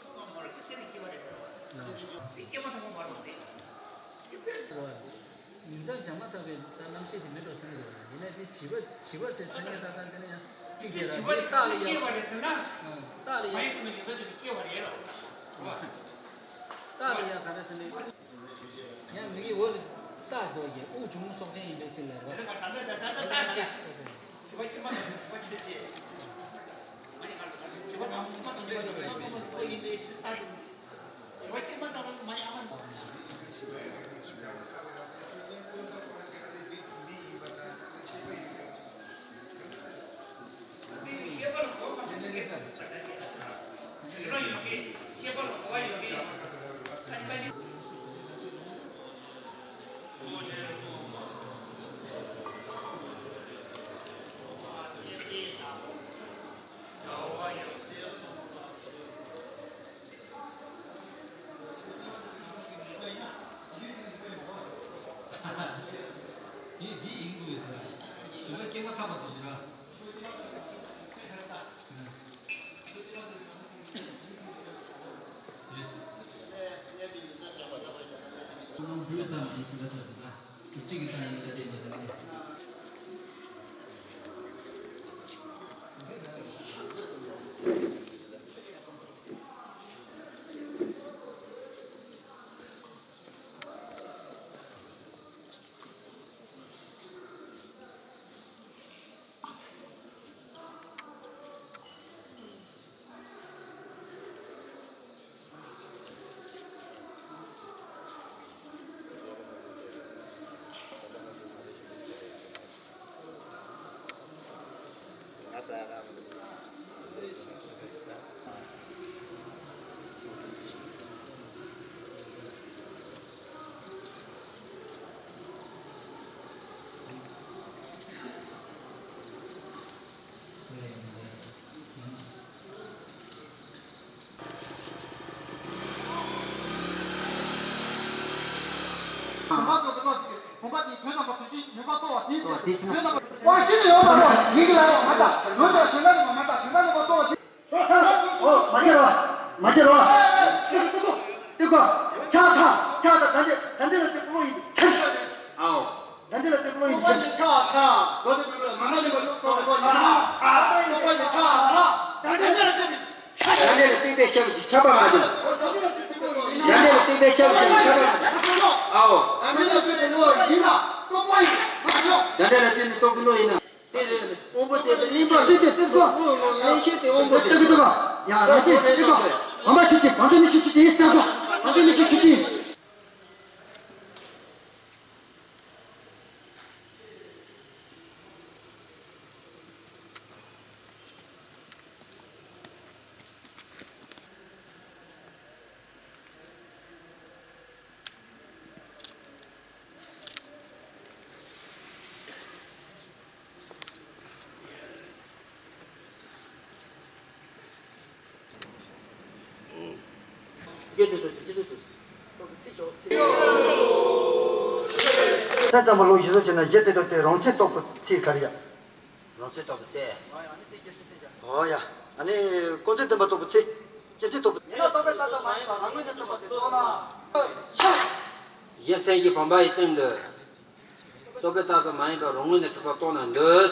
སྔ་མ་རེད་ཁྱེད་ཚེ་ནས་སྐྱེ་བ་རེད་ད། ཚེ་ནས་སྐྱེ་བ། དེ་སྐྱེ་མ་ཐག་པ་མ་རེད་དེ། ཉིན་མཚན་བྱ་མ་ཐག་པའི་རྣམ་ཤེས་དེ་མེད་འགྲོ་ཟེར་གྱི་ཡོད་རེད། ཡིན་ནའི་དེ་བྱིས་པ་བྱིས་པ་ཟེར་ཐ་སྙད་ཏག་ཏག་དེ་ནི་ཡང་གཅིག་དེ་བྱིས་པ་དེ་ཁོ་སྐྱེས་པ་རེད་ཟེར་ན། རྟགས་ལ་ཡང་། མ་ཡིན་ཁོ་ན་ཉིན་མཚན་ཅིག་ཏུ་སྐྱེས་པ་རེད་ལ། རྟགས་ལ་ཡང་ག་རེ་ཟེར་ན། ཡང་མི་གི་འོ་རྟགས་ཟེར་བ་གི་དབུགས་འབྱུང་རྔུབ་སྲོག་ཅན་ཡིན་པའི་ཕྱིར་ལ་རོ། ད་ད་ད་ད་ད་ད་ད། བྱིས་པ་སྐྱེས་མ་ཐག་པའི་རིག་པ་ཆོས་ཅན། མ་ཡིན་པར་ཐལ། བྱིས་པ་སྐྱེས་མ་ཐག་པའི་རིག་པ་ཡིན་པའི་ཕྱིར་ལྟ་ཅི། བྱིས་པ་སྐྱེས་མ་ཐག་པ་མ་ཡིན་ཨ་མ། འདི་འདི་ཡིན་དགོས་ཟེར། བྱིས་པ་སྐྱེས་མ་ཐག་པ་ཟེར་ཞིག་ར། ཨོ། མ་བྱེད་རོགས། མ་བྱེད་རོགས། ཏི་ཀོ། ཁྱ་ཁྱ། ད་ད་འདི་ད་འདི་ལ་ཏི་ཀོ་ཡིན། ཨའོ། ད་འདི་ལ་ཏི་ཀོ་ཡིན། ཁྱ་ཁྱ། ཏི་ཀོ་ཡིན། ཁྱ་ཁྱ། ཡང་འདྲེ་ལ་སྟོན་པའི་ཆབ་ཀྱི་ཆབ་པ་མ་འདུག་ཡང་འདྲེ་ལ་སྟོན་པའི་ཆབ་ཀྱི་ཆབ་པ་མ་འདུག་ཨའོ། ཡང་འདྲེ་ལ་སྟོན་ནས་རྟོགས་ཀྱི་བློ་ཡིན་ན། དེ་རེད། དབང་པོ་དེ་དེ་ཡིན་པ་སྲིད་དེ་སྟེར་གོ་ལེན་ཤེས་དེ་དབང་པོ་དེ་སྟེར་གོ་ཡང་རང་ཚེ་སྟེར་གོ་བམ་པ་ཆུ་གཅིག་བང་སོ་མི་ཆུ་གཅིག་དེ་སྟེར་གོ་བང་སོ་མི་ཆུ་གཅིག་ས་ཙམ་པ་ལོ་བཞི་བཟོ་བྱས་ན་གཞི་རྩའི་སྟོབས་དེ་རང་ཚེ་སྟོབས་པོ་ཚེ་ག་རེ་ཡ། རང་ཚེ་སྟོབས་པོ་ཚེ། ཨོ་ཡ། ཨ་ནི་ཀུན་རྫོབ་བདེན་པ་སྟོབས་པོ་ཚེ། སྐྱེ་ཚེ་སྟོབས་པོ། ཡིན་ན་རྟོག་པས་བཏགས་པ་མ་ཡིན་པ་རང་ངོས་ནས་གྲུབ་པ་དེ་རྟོགས་ན། གཞི་མཚན་གཞི་བུམ་པ་ཡི་སྟེང་དུ། རྟོག་པས་བཏགས་པ་མ་ཡིན་པ་རང་ངོས་ནས་གྲུབ་པ་རྟོགས་ན་འདོད།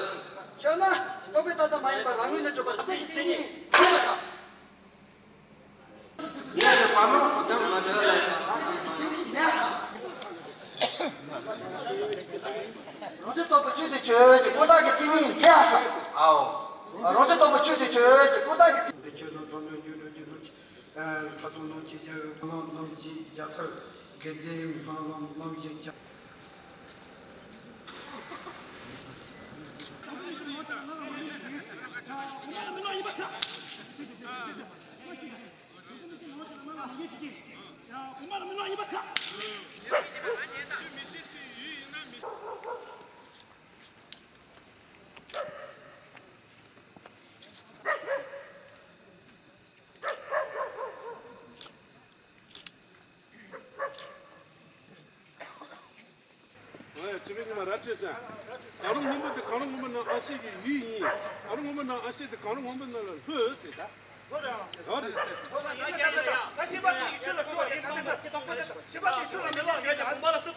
ཁྱོད་ན་རྟོག་པས་བཏགས་པ་མ་ཡིན་པ་རང་ངོས་ནས་གྲུབ་པ་ཚེ་གི་མཚན་ཉིད་ཁོ་ན་དང་། ངས་ནི་བར་མ་གོ་དོན་མ་འདོད་ལ། རང་ཚེ་རྟོགས་པ་ཆོས་དེ་ཆོས་ཀྱི་ཀུན་བཏགས་ཀྱི་མཚན་ཉིད་མཁྱེན་ཨ། ཨའོ། རང་ཚེ་རྟོགས་པ་ཆོས་དེ་ཆོས་ཀྱི་ཀུན་བཏགས་ཀྱི་མཚན་ཉིད། ཆོས་དང་ཚོགས་ནི་རྒྱུ་འགྲོ་རྒྱུ་འགྲོ། མཐའ་དང་ནང་གི་རྒྱལ་བའི་གོ་ལ་རྣམས་ཀྱི་རྒྱལ་ཚར་དགེ་ལྡན་སྨོན་ལམ་རྣམས་ཀྱི་རྒྱལ། ཨ་ཡ། སྤྱི་པའི་ཉི་མ་ར་སྤྲོད་ཅན། གང་རུང་སྔོན་པོ་དེ་གང་རུང་སྔོན་པོ་ནང་ཨ་ཤེས་ཀྱི་ཡུལ་ཡིན། གང་རུང་སྔོན་པོ་ནང་ཨ་ཤེས་དེ་གང་རུང་སྔོན་པོ་ནང་ལ་ལྷོད་ཟེར་ད། ད་ཤེས་པ་དེ་ཡི་ཆོས་ལ་སྤྲོ་བ་ཡིན་ན། ཤེས་པ་དེ་ཆོས་ལ་མི་སློབ་ཡིན་ན། ཤེས་པ་དེ་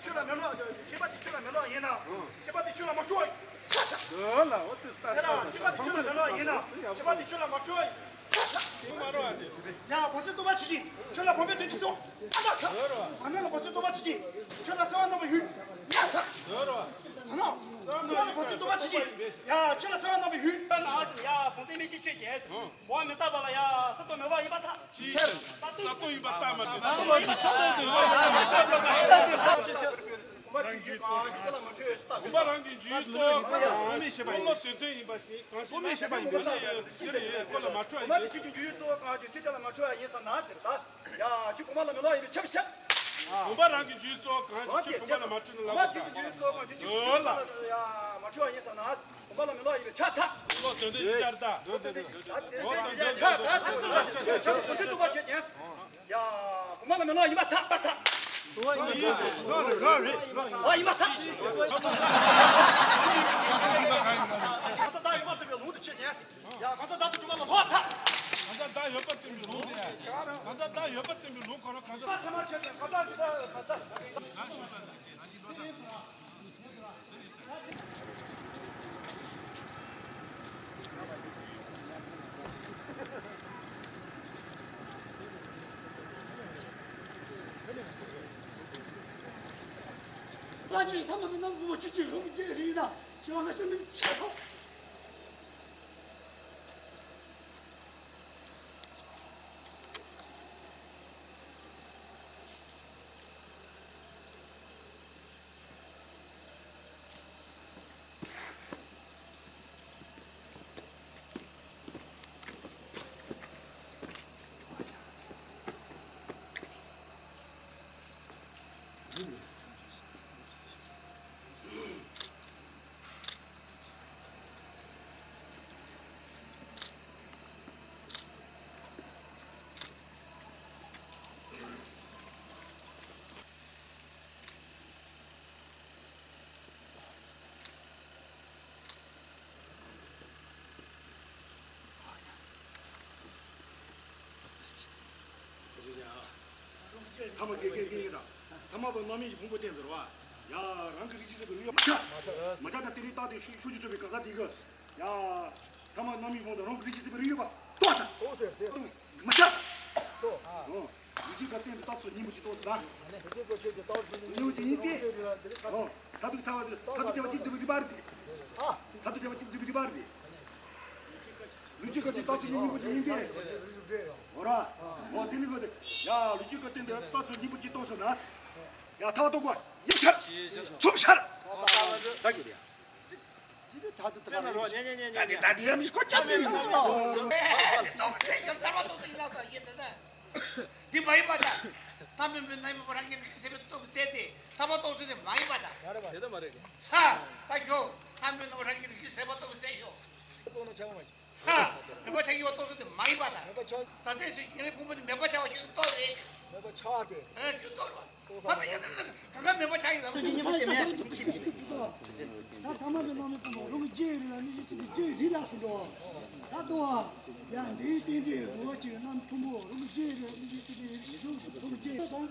ཆོས་ལ་མི་སློབ་ཡིན་ན། ཤེས་པ་དེ་ཆོས་ལ་མི་སློབ་ཡིན་ན། ཤེས་པ་དེ་ཆོས་ལ་མི་སྤྲོ་བ་ཡིན་ན། འོ་ལ་འོ་དེ་ལྟ་ད་ཤེས་པ་དེ་ཆོས་ལ་མི་སློབ་ཡིན་ན། ཤེས་པ་དེ་ཆོས་ལ་མ་སྤྲོ་བ་ཡིན་ན། ཡ། བོད་ཚོད་སྟོང་པ་ཆུ་ཆེན། ཁྱོད་ལ་བོད་པའི་དོན་གྱི་སོ། ཨ་མ་ཁ། མ་ནོར་ལ་བོད་ཚོད་སྟོང་པ་ཆུ་ཆེན། ཁྱོད་ལ་གསང་བ་རྣམ་པར་ཡོད། ཡ་ཚ། ཨ་ནོ། མ་ནོར་ལ་བོད་ཚོད་སྟོང་པ་ཆུ་ཆེན། ཡ། ཁྱོད་ལ་གསང་བ་རྣམ་པར་ཡོད། ཡ། གོང་ཚད་མི་ཤེས་ཆོས་ཅན། འོ་མི་རྟག་པ་ལ་ཡ། ས་སྟོང་མེད་པ་ཡིན་པར་ཐལ། ཆེར། ས་སྟོང་ཡིན་པར་ཐལ་མ་ཐལ། ས་སྟོང་ཡིན་པར་ཐལ་མ་ཐལ། རང་གི་རྒྱུད་ལ་མ་འཕྲོད་ཡོད་ས་ལྟ་དགོས། བུམ་པ་རང་གི་རྒྱུད་ལ་མ་འཕྲོད་ཡོད་ས་ལྟ་དགོས། ཁོ་ལ་ཟེར་དོན་ཡིན་པ་ཡིན། ཁོ་ལ་ཟེར་དོན་ཡིན་པ་ཞིག་གང་ཞིག་མེད་ཤེས་པ་ཡིན་པས་ན་ཡང་ཅི་རེད། ཁོ་ལ་མ་འཕྲོད་ཡོད། བུམ་པ་དེ་ཁྱོད་ཀྱི་རྒྱུད་ཡུལ་གཙོ་བོ་གང་ཞིག་ཁྱོད་དེ་ལ་མ་འཕྲོད་ཡ་ཡིན་ས་ན་ཟེར་ད། ཡ། ཁྱོད་བུམ་པ་ལ་མི་ལོག་ཡིན་པས་ཁྱབ་ཤ། བུམ་པ་རང་གི་རྒྱུད་གཙོ་བོ་གང་ཞིག་ཁྱོད་བུམ་པ་ལ་མ་འཕྲོད་ན་ལབ་དགོས་ད། བུམ་པ་དེ་ཁྱོད་ཀྱི་རྒྱུད་གཙོ་བོ་གང་ཞིག་ཁྱོད་ཀྱི་རྒྱུད་ལ་ཡ་མ་འཕྲོད་ཡ་ཡིན་ས་ན། བུམ་པ་ལ་མི་ལོག་ཡིན་པས་ཁྱབ་ད། ཁོ་ལ་དོན་དེ་ཤར་ད། ཁོ་དོན་དེ་ཤར་ད། ཁྱོད་ཀྱི་བུམ་པ་ཆོས་ཅན། ཡ། བུམ་པ་ལ་མི་ལོག་ཡིན་པར་ཐལ། པར་ཐལ། ལོག་ཡིན་པར་ཐལ། ལོག་ཡིན་པར་ཐལ། གང་ཟག་བདག་ཡོད་པ་བདེན་པའི་ལུགས། གང་ཟག་བདག་ཡོད་པ་བདེན་པའི་ལུགས་དེ་ཆོས་ཅན། ཡ། གང་ཟག་བདག་ཏུ་གྲུབ་པ་ལ་ལོག་ཐལ། གང་ཟག་བདག་ཡོད་པ་བདེན་པའི་ལུགས་དེ། གང་ཟག་བདག་ཡོད་པ་བདེན་པའི་ལུགས་གང་རུང་གང་ཟག་ཚད་མར་ཆོས་ཅན། གང་ཟག་གི་ས་ས། ལྷ་ཆེན་ཐ་མ་མི་རྣམས་ངོ་བོ་ཆུ་སྐྱེས་ལྷུན་གྱིས་རིག་ན་ཞི་བ་ལྷ་ཤམ་མིན་ཆད་ཐོབ། ཐ་མ་དགེ་རྒན་དགེ་རྒན་ཡིན་ཙང་། ཐ་མ་བ་རྣམ་སྨིན་གྱི་ཕུང་པོ་བསྟན་ཟེར་བ། ཡ། རང་གི་རིགས་ཀྱི་ཚོད་དུ་ལུས་ཡ་མ་ཆགས། མ་ཆགས་ན་དེ་ནི་རྟགས་དེ་ཤུགས་ཤུགས་ཀྱིས་གྲུབ་པའི་གང་ཟག་དེ་གི། ཡ། ཐ་མ་རྣམ་སྨིན་སྤངས་དང་རང་གི་ལུས་ཀྱི་སྲིད་པའི་རིགས་ཡོད་པ་ལྟོ་དང་། ལྟོ་ཟེར་ཏེ། མི་ཆག་ལྟོ། ཨ། ལུས་ཀྱི་སྐབས་བསྟན་པའི་རྟགས་ཚོ་སྙིང་པོ་ཅིག་ལྟོ་ཟེར་ན། ལུས་ཀྱི་སྐབས་བསྟན་པའི་རྟགས་ཚོ་སྙིང་པོ་ཅིག་ཡིན་ཏེ། ཨོ། མཐར་ཐུག་ཐལ་བ་དེ་མཐར་ཐུག་ཐལ་བ་གཅིག་སྒྲུབ་པའི་རིགས་པ་རེད་དེ། མཐར་ཐུག་ཐལ་བ་གཅིག་སྒྲུབ་པའི་རིགས་པ་རེད་དེ། ལུས་ཀྱི་སྐབས་བསྟན་པའི་རྟགས་ཚོ་སྙིང་པོ་ཅིག་ཡིན་ཏེ། འོ་ར། འོ་དེ་ནི་གོ་དེ། ཡ་ལུས་ཀྱི་སྐབས་བསྟན་པའི་རྟགས་ཚོ་སྙིང་པོ་ཅིག་ལྟོ་ཟེར་ན། ཡ་ཐལ་བ་རྟོགས་པ་ཉིད་ཆར། ཚུམ་ཆར། ད་གི་རེད། འདི་ད་དུ་ད་ག་རེད། ད་དེ་ད་དེ་ཡ་མི་ཁོ་ཅག་དེ་ཡིན་ནོ། འདི་མ་ཡིན་པ་ད། ཐ་མལ་པའི་རྣམ་སྨིན་པོ་རང་གི་རིགས་སྲིད་པའི་སྟོབས་ཀྱིས་བཙལ་ཏེ་ཐ་མ་རྟོགས་ཚུལ་དེ་མ་ཡིན་པ་དང་། ཡ་རེད་པ། དེ་ལྟ་མ་རེད་གི། ས། ད་ཞོག་ཐ་མལ་པའི་རྣམ་སྨིན་པོ་རང་གི་རིགས་སྲིད་པའི་སྟོབས་ཀྱིས་བཙལ་ཞོག་ས། མེད་པ་ཆགས་ཀྱི་བ་རྟོགས་ཚུལ་དེ་མ་ཡིན་པ་དང་། མེད་པ་ཆགས། ས་ཆེན་སུ་ཡིན་ལས་ཕུང་པོ་དེ་མེད་པ་ཆགས་པ་ཞིག་སྟོབས་རེད། མེད་པ་ཆགས་ཏེ། ཨ་ཞིག་སྟོབས་རེད་པ། ད་མ་ཡ་ད་ད་ག་མེད་པ་ཆགས་ཡིན་ལ། ད་ཐ་མལ་པའི་རྣམ་སྨིན་པོ་རང་གི་རྒྱུད་ལ་ནི་ཡོད་ཀྱི་རྒྱུད་རིགས་ལ་སུ་འགྲོ། ད་ལྟོ་བ། ཡ་འདིའི་རྟེན་འབྲེལ་འོ་ཅིག་རྣམ་ཐུན་མོང་རང་གི་རྒྱུད་ལ་ནི་ཡོད་ཀྱི་རྒྱུད་རིགས་ལ་སུ་འགྲོ། ཆགས་པ་གདུང་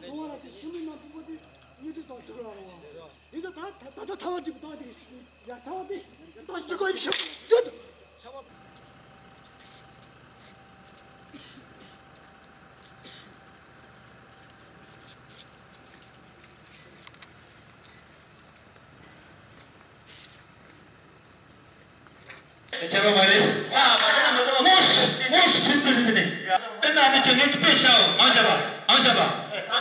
བ་ལ་དེ་ཤི་མི་རྣམས་ཕུང་པོ་དེ་སྙིང་ཐིག་དང་ཐུག་ལ་རུང་བ། དེ་ཚོ་ད་ད་ད་ཐ་བ་འགྲིག་པ་ད་དེ་ཡ་ཐ་བ་དེ་ད་འགྲིག་གོ་ཡིན་ཤག་ཡོད། ཆད་པ་མ་རེད། ཨ་མ་ཆད་ན་མི་འདུག་མོ་ཤི་མོ་ཤི་ཁྲིད་དུ་ཟིན་པ་ནི། དཔེར་ན་ནི་ཁྱོད་ངས་དཔེ་བྱའོ། ཨང་བྱ་བ་ཨང་བྱ་བ་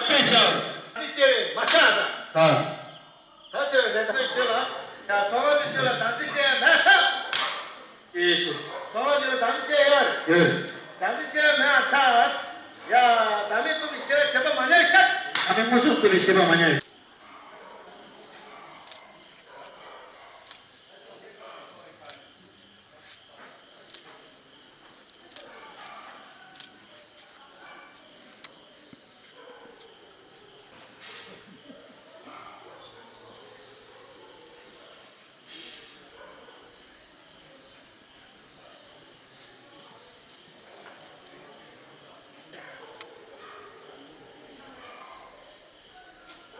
དཔེ་བྱའོ། དེ་ཅེ་རེ་མ་ཆག་ད། ད་ཅེ་རེ་ད་ཅེ་ལ་ཡ་ཚོ་བ་ཅེ་ལ་ད་ཅེ་ཅེ་མ་ཆག་ཅེ་ཅེ་ཚོ་བ་ཅེ་ལ་ད་ཅེ་ཅེ་ཡ་ཡོད། ད་ཅེ་ཅེ་མ་ཆག་ཡ་ད་མི་ཏུ་བི་ཤེ་ར་ཆད་པ་མ་ཉར་ཤག་ད་མི་མོ་ཤི་ཏུ་བི་ཤེ་ར་མ་ཉར།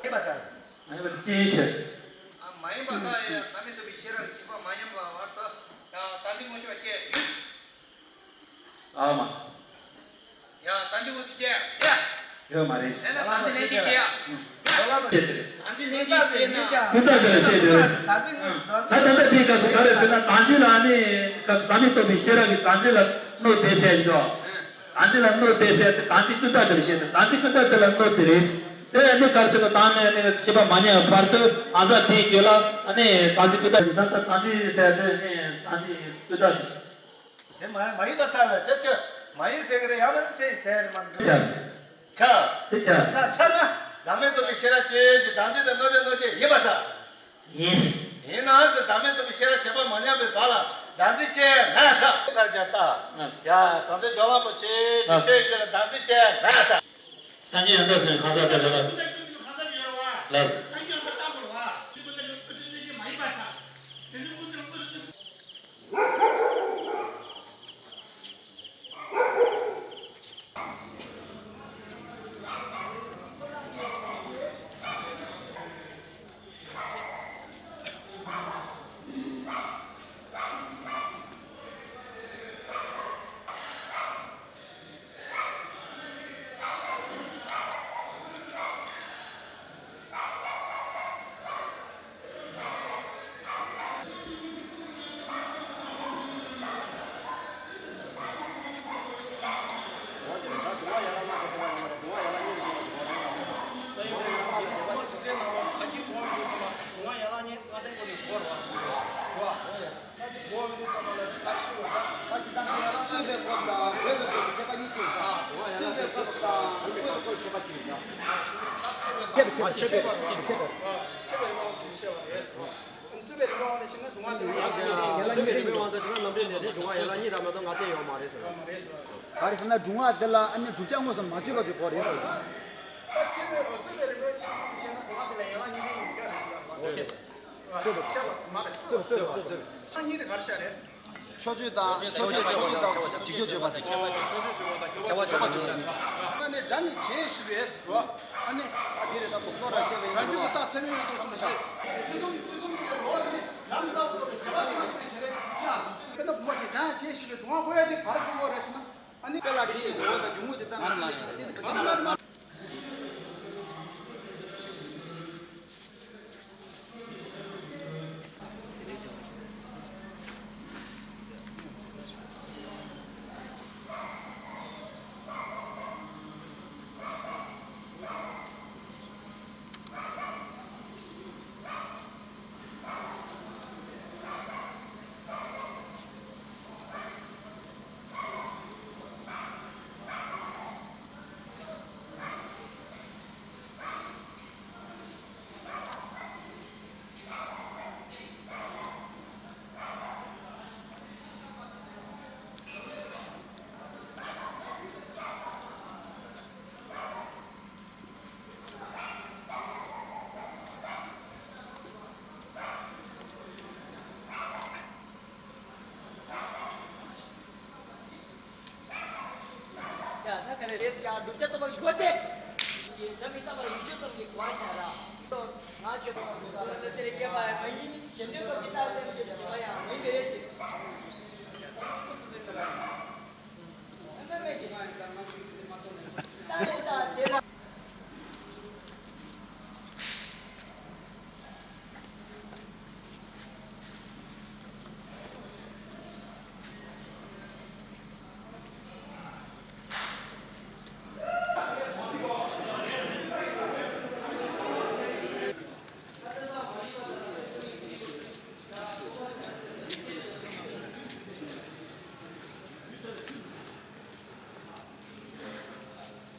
ཡིན་པ་ལྟར། མ་ཡིན་པ་ལྟར་ཅི་ཡིན་ཕྱིར། མ་ཡིན་པ་ལྟར་ཡང་ད་མི་ཐུབ་པའི་ཤེས་རབ་ཀྱི་ཤེས་པ་མ་ཡིན་པ་བར་དུ་ཡང་ད་མི་དངོས་ཆོས་སྐྱེ་ཡོད། ཨ་མ། ཡང་ད་མི་དངོས་ཆོས་སྐྱེ་ཡ། ཡོད་མ་རེད། དེ་ལ་ད་མི་ལྷན་ཅིག་སྐྱེ་ཡ། ཅི་དེ་རེད། ད་མི་ལྷན་ཅིག་སྐྱེ་ན། ཀུན་བརྟགས་དེ་ལ་བཤད་དེ་རེད། ད་ད་ལྟ་དེའི་སྐབས་སུ་ག་རེ་ཟེར་ན་ད་མི་ལ་ནི་སྐབས་སུ་ད་མི་ཐུབ་པའི་ཤེས་རབ་ཀྱི་ད་མི་ལ་གནོད་དེ་བཤད་འཇོག་ད་ཅི་ལ་གནོད་དེ་ཟེར་ཏེ་ད་ཅི་ཀུན་བརྟགས་དེ་ལ་བཤད་དེ་ད་ཅི་ཀུན་བརྟགས་དེ་ལ་གནོད་དེ་རེད། དེ་ནི་གར་ཚེ་གོ་དང་ནས་ནི་ཤེས་པ་མ་ཉམས་བར་དུ་གང་ཟག་དེའི་རྒྱུད་ལ་ནི་ད་ཅི་ཀུན་བརྟགས་ད་ད་ཅི་ཟེར་དེ་ནི་ད་ཅི་ཀུན་བརྟགས་དེ། དེ་མ་མ་ཡིན་པ་ཐལ་ལ་ཅ་ཅ་མ་ཡིན་ཟེར་གི་རེད། ཡང་ན་དེ་ཟེར་མ་འདུག་ཆ། དེ་ཆ། ཆ་ཆ་ན་བདག་མེད་རྟོགས་པའི་ཤེས་རབ་ཆོས་ཅན་གྱི་བདག་འཛིན་དང་གནོད་བྱེད་གནོད་བྱེད་ཡིན་པར་ཐལ། ཡིན། ཡིན་ནའང་ཟེར་བདག་མེད་རྟོགས་པའི་ཤེས་རབ་བྱེད་པ་མ་ཉམས་པའི་བར་ལ་བདག་འཛིན་ཅན་མེད་ཐལ། གར་ཇ་ཏ། ཡ་བྱང་སེམས་སྦྱོར་བ་པོ་ཆོས་ཅན་ཆོས་ཅན་ལ་བདག་འཛིན་ཅན་མེད་ཐལ། སངས་རྒྱས་ཡང་དག་སེམས་གང་ཟག་དེ་ལ་ལ། ལ། ད་འདི་འགོག་ཡོང་དུས་ཙམ་པ་ལ་འདི་རྟགས་ཤིག་འོ་ད། ད་འདི་འགོག་ཡོང་དུས་ཙམ་པ་ལ་རྟགས་ཤིག་འོ་ད། ད་ཅི་ད་ང་ཡང་ན་རྩོད་པའི་སྐོར་དང་བོད་ཀྱི་སྐོར་གྱི་ཁྱད་པར་གཉིས་ཕྱེ་ཡིན་ད། རྩོད་པའི་སྐོར་དང་བོད་ཀྱི་སྐོར་གྱི་ཁྱད་པར་གཅིག་ཡིན་ད། ཁྱད་པར་ཁྱད་པར་ཁྱད་པར་ཁྱད་པར་ཁྱད་པར་ཡིན་པ་ཞིག་བཤད་པ་རེད། རྩོད་པའི་རིགས་པ་ནས་བཤད་ན་སྡུག་བསྔལ་དེ་ལ་ཡང་ཡང་ལ་རྩོད་པའི་རིགས་པའི་དབང་དུ་བྱས་ན་རྣམ་འགྲེལ་ནས་རེད། སྡུག་བསྔལ་ཡན་ལག་གཉིས་དང་མ་གཏོགས་ལྔ་བསྟན་ཡོད་མ་རེད་ཟེར། ཡོད་མ་རེད་ཟེར། ག་རེ་ཟེར་ན་སྡུག་བསྔལ་དེ་ལ་ཨ་ནི་བསྒྲུབ་བྱ་དངོས་སུ་མ་བརྗོད་པ་ཅིག་གོ་རེད་ཟེར། ད་ཕྱི་མའི་རྩོད་པའི་རིགས་པའི་ཕྱི་མ་བཤད་ན་སྡུག་བསྔལ་དེ་ལ་ཡན་ལག་གཉིས་ལྡན་ཡིན་གྱི་རེད་ཟེར་བ། རྩོད་པ་རྩོད་པ་རྩོད་པ་རྩོད་པ། ད་གཉིས་དེ་ག་རེ་བཤད་རེད། ཕྱོགས་ཆོས་དང་ཕྱོགས་ཆོས་ཕྱོགས་ཆོས་དང་བྱེད་རྒྱུར་བརྗོད་པ་དང་། ཕྱོགས་ཆོས་བརྗོད་པ་དང་སྐྱེ་བ་བརྗོད་པ་བརྗོད་པ། ཨ་ནི་སྒྲ་ནི་བྱས་ཞེས་པས་ཟེར་བ། ཨ་ནི། ཨ་འདི་རེད་ད་སོགས་ལོ་ར་བཤད་པའི་རང་རྒྱུད་ཀྱི་རྟགས་ཚད་མས་ཡོད་དོ་གསུངས་པ་ཞིག་དུས་གསུམ་དུས་གསུམ་གྱི་ལོ་དེ་རང་ལྟ་བུ་ཚོ་གི་བྱེད་པ་ཚང་མ་དེ་ ཆེ་ཞིག་གི་གྲུང་བ་ཁོ་ཡ་དེ་ག་རེ་ཁོ་ཁོ་རེད་ཟེར་ན། ཨ་ནི་དཔེ་ལ་དེ་ཞིག་འོ་ད་རྒྱུ་དངོས་དེ་ལྟ་ན་ལ་ཡ་དེ་ཚེ་བ་ཅན་ལ་མ། ཡ་ད་ག་རེ་རེད་ཡ། བསྒྲུབ་བྱ་སྟོང་པ་དགོས་ཏེ། འདི་མི་རྟག་པ་ཡུལ་ཆོས་ཙམ་གྱི་གོ་བ་ཆགས་ར། ང་ཆོས་པ་དེ་ལ་དེ་རེ་སྐྱེས་པ་མ་ཡིན། གཞན་དོན་སྐབས་ཀྱི་རྟག་པའི་ཆོས་ཀྱི་བྱེད་པ་ཡང་མ་ཡིན་པའི་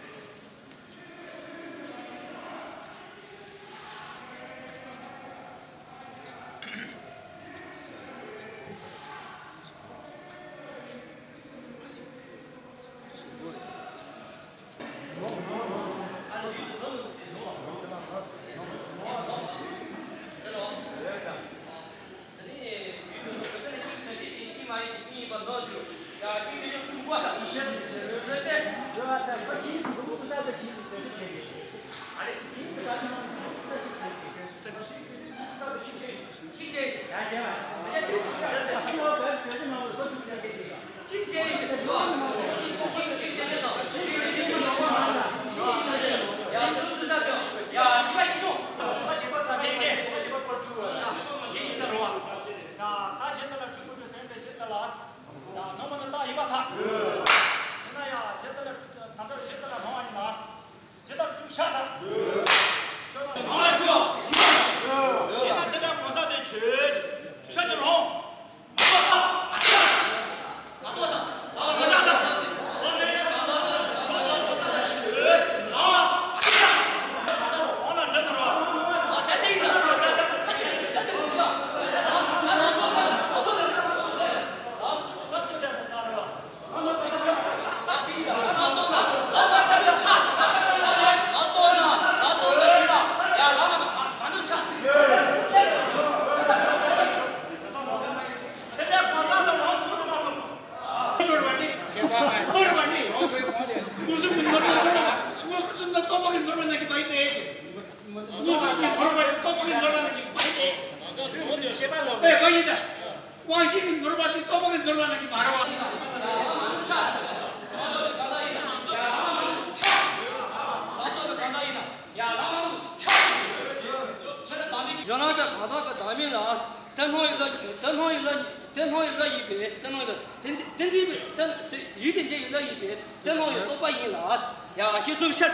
ཕྱིར། ཇི་ལྟར་དཀྲུགས་ཤ་དང་། ཁྱོད་ལ་ནང་ལ་ཁྱོད། ཡིན་ན་དེ་འདྲ་གང་ཟག་དེ་ཁྱོད། ཁྱོད་ཀྱི་ལོང་། དབང་ཤེས་ཀྱི་ནོར་བ་དེ་རྟོགས་པ་གི་ནོར་བ་རྣམས་ཀྱིས་མ་རེད་བ། གཞན་དག་གི་བདག་མེད་ལ། དེ་སྣང་བའི་བློ། དེ་སྣང་བའི་བློ། དེ་སྣང་བའི་བློ་ཡིན་པས་དེ་སྣང་བའི་བློ། དེ་འཛིན་དེ་འཛིན་པའི་དེ་ཡུལ་དེ་འདྲ་ཡི་བློ་ཡིན་པས། དེ་སྣང་བའི་རྟོག་པ་ཡིན་ལ། ཡ་ཤེས་གསུམ་ཤར།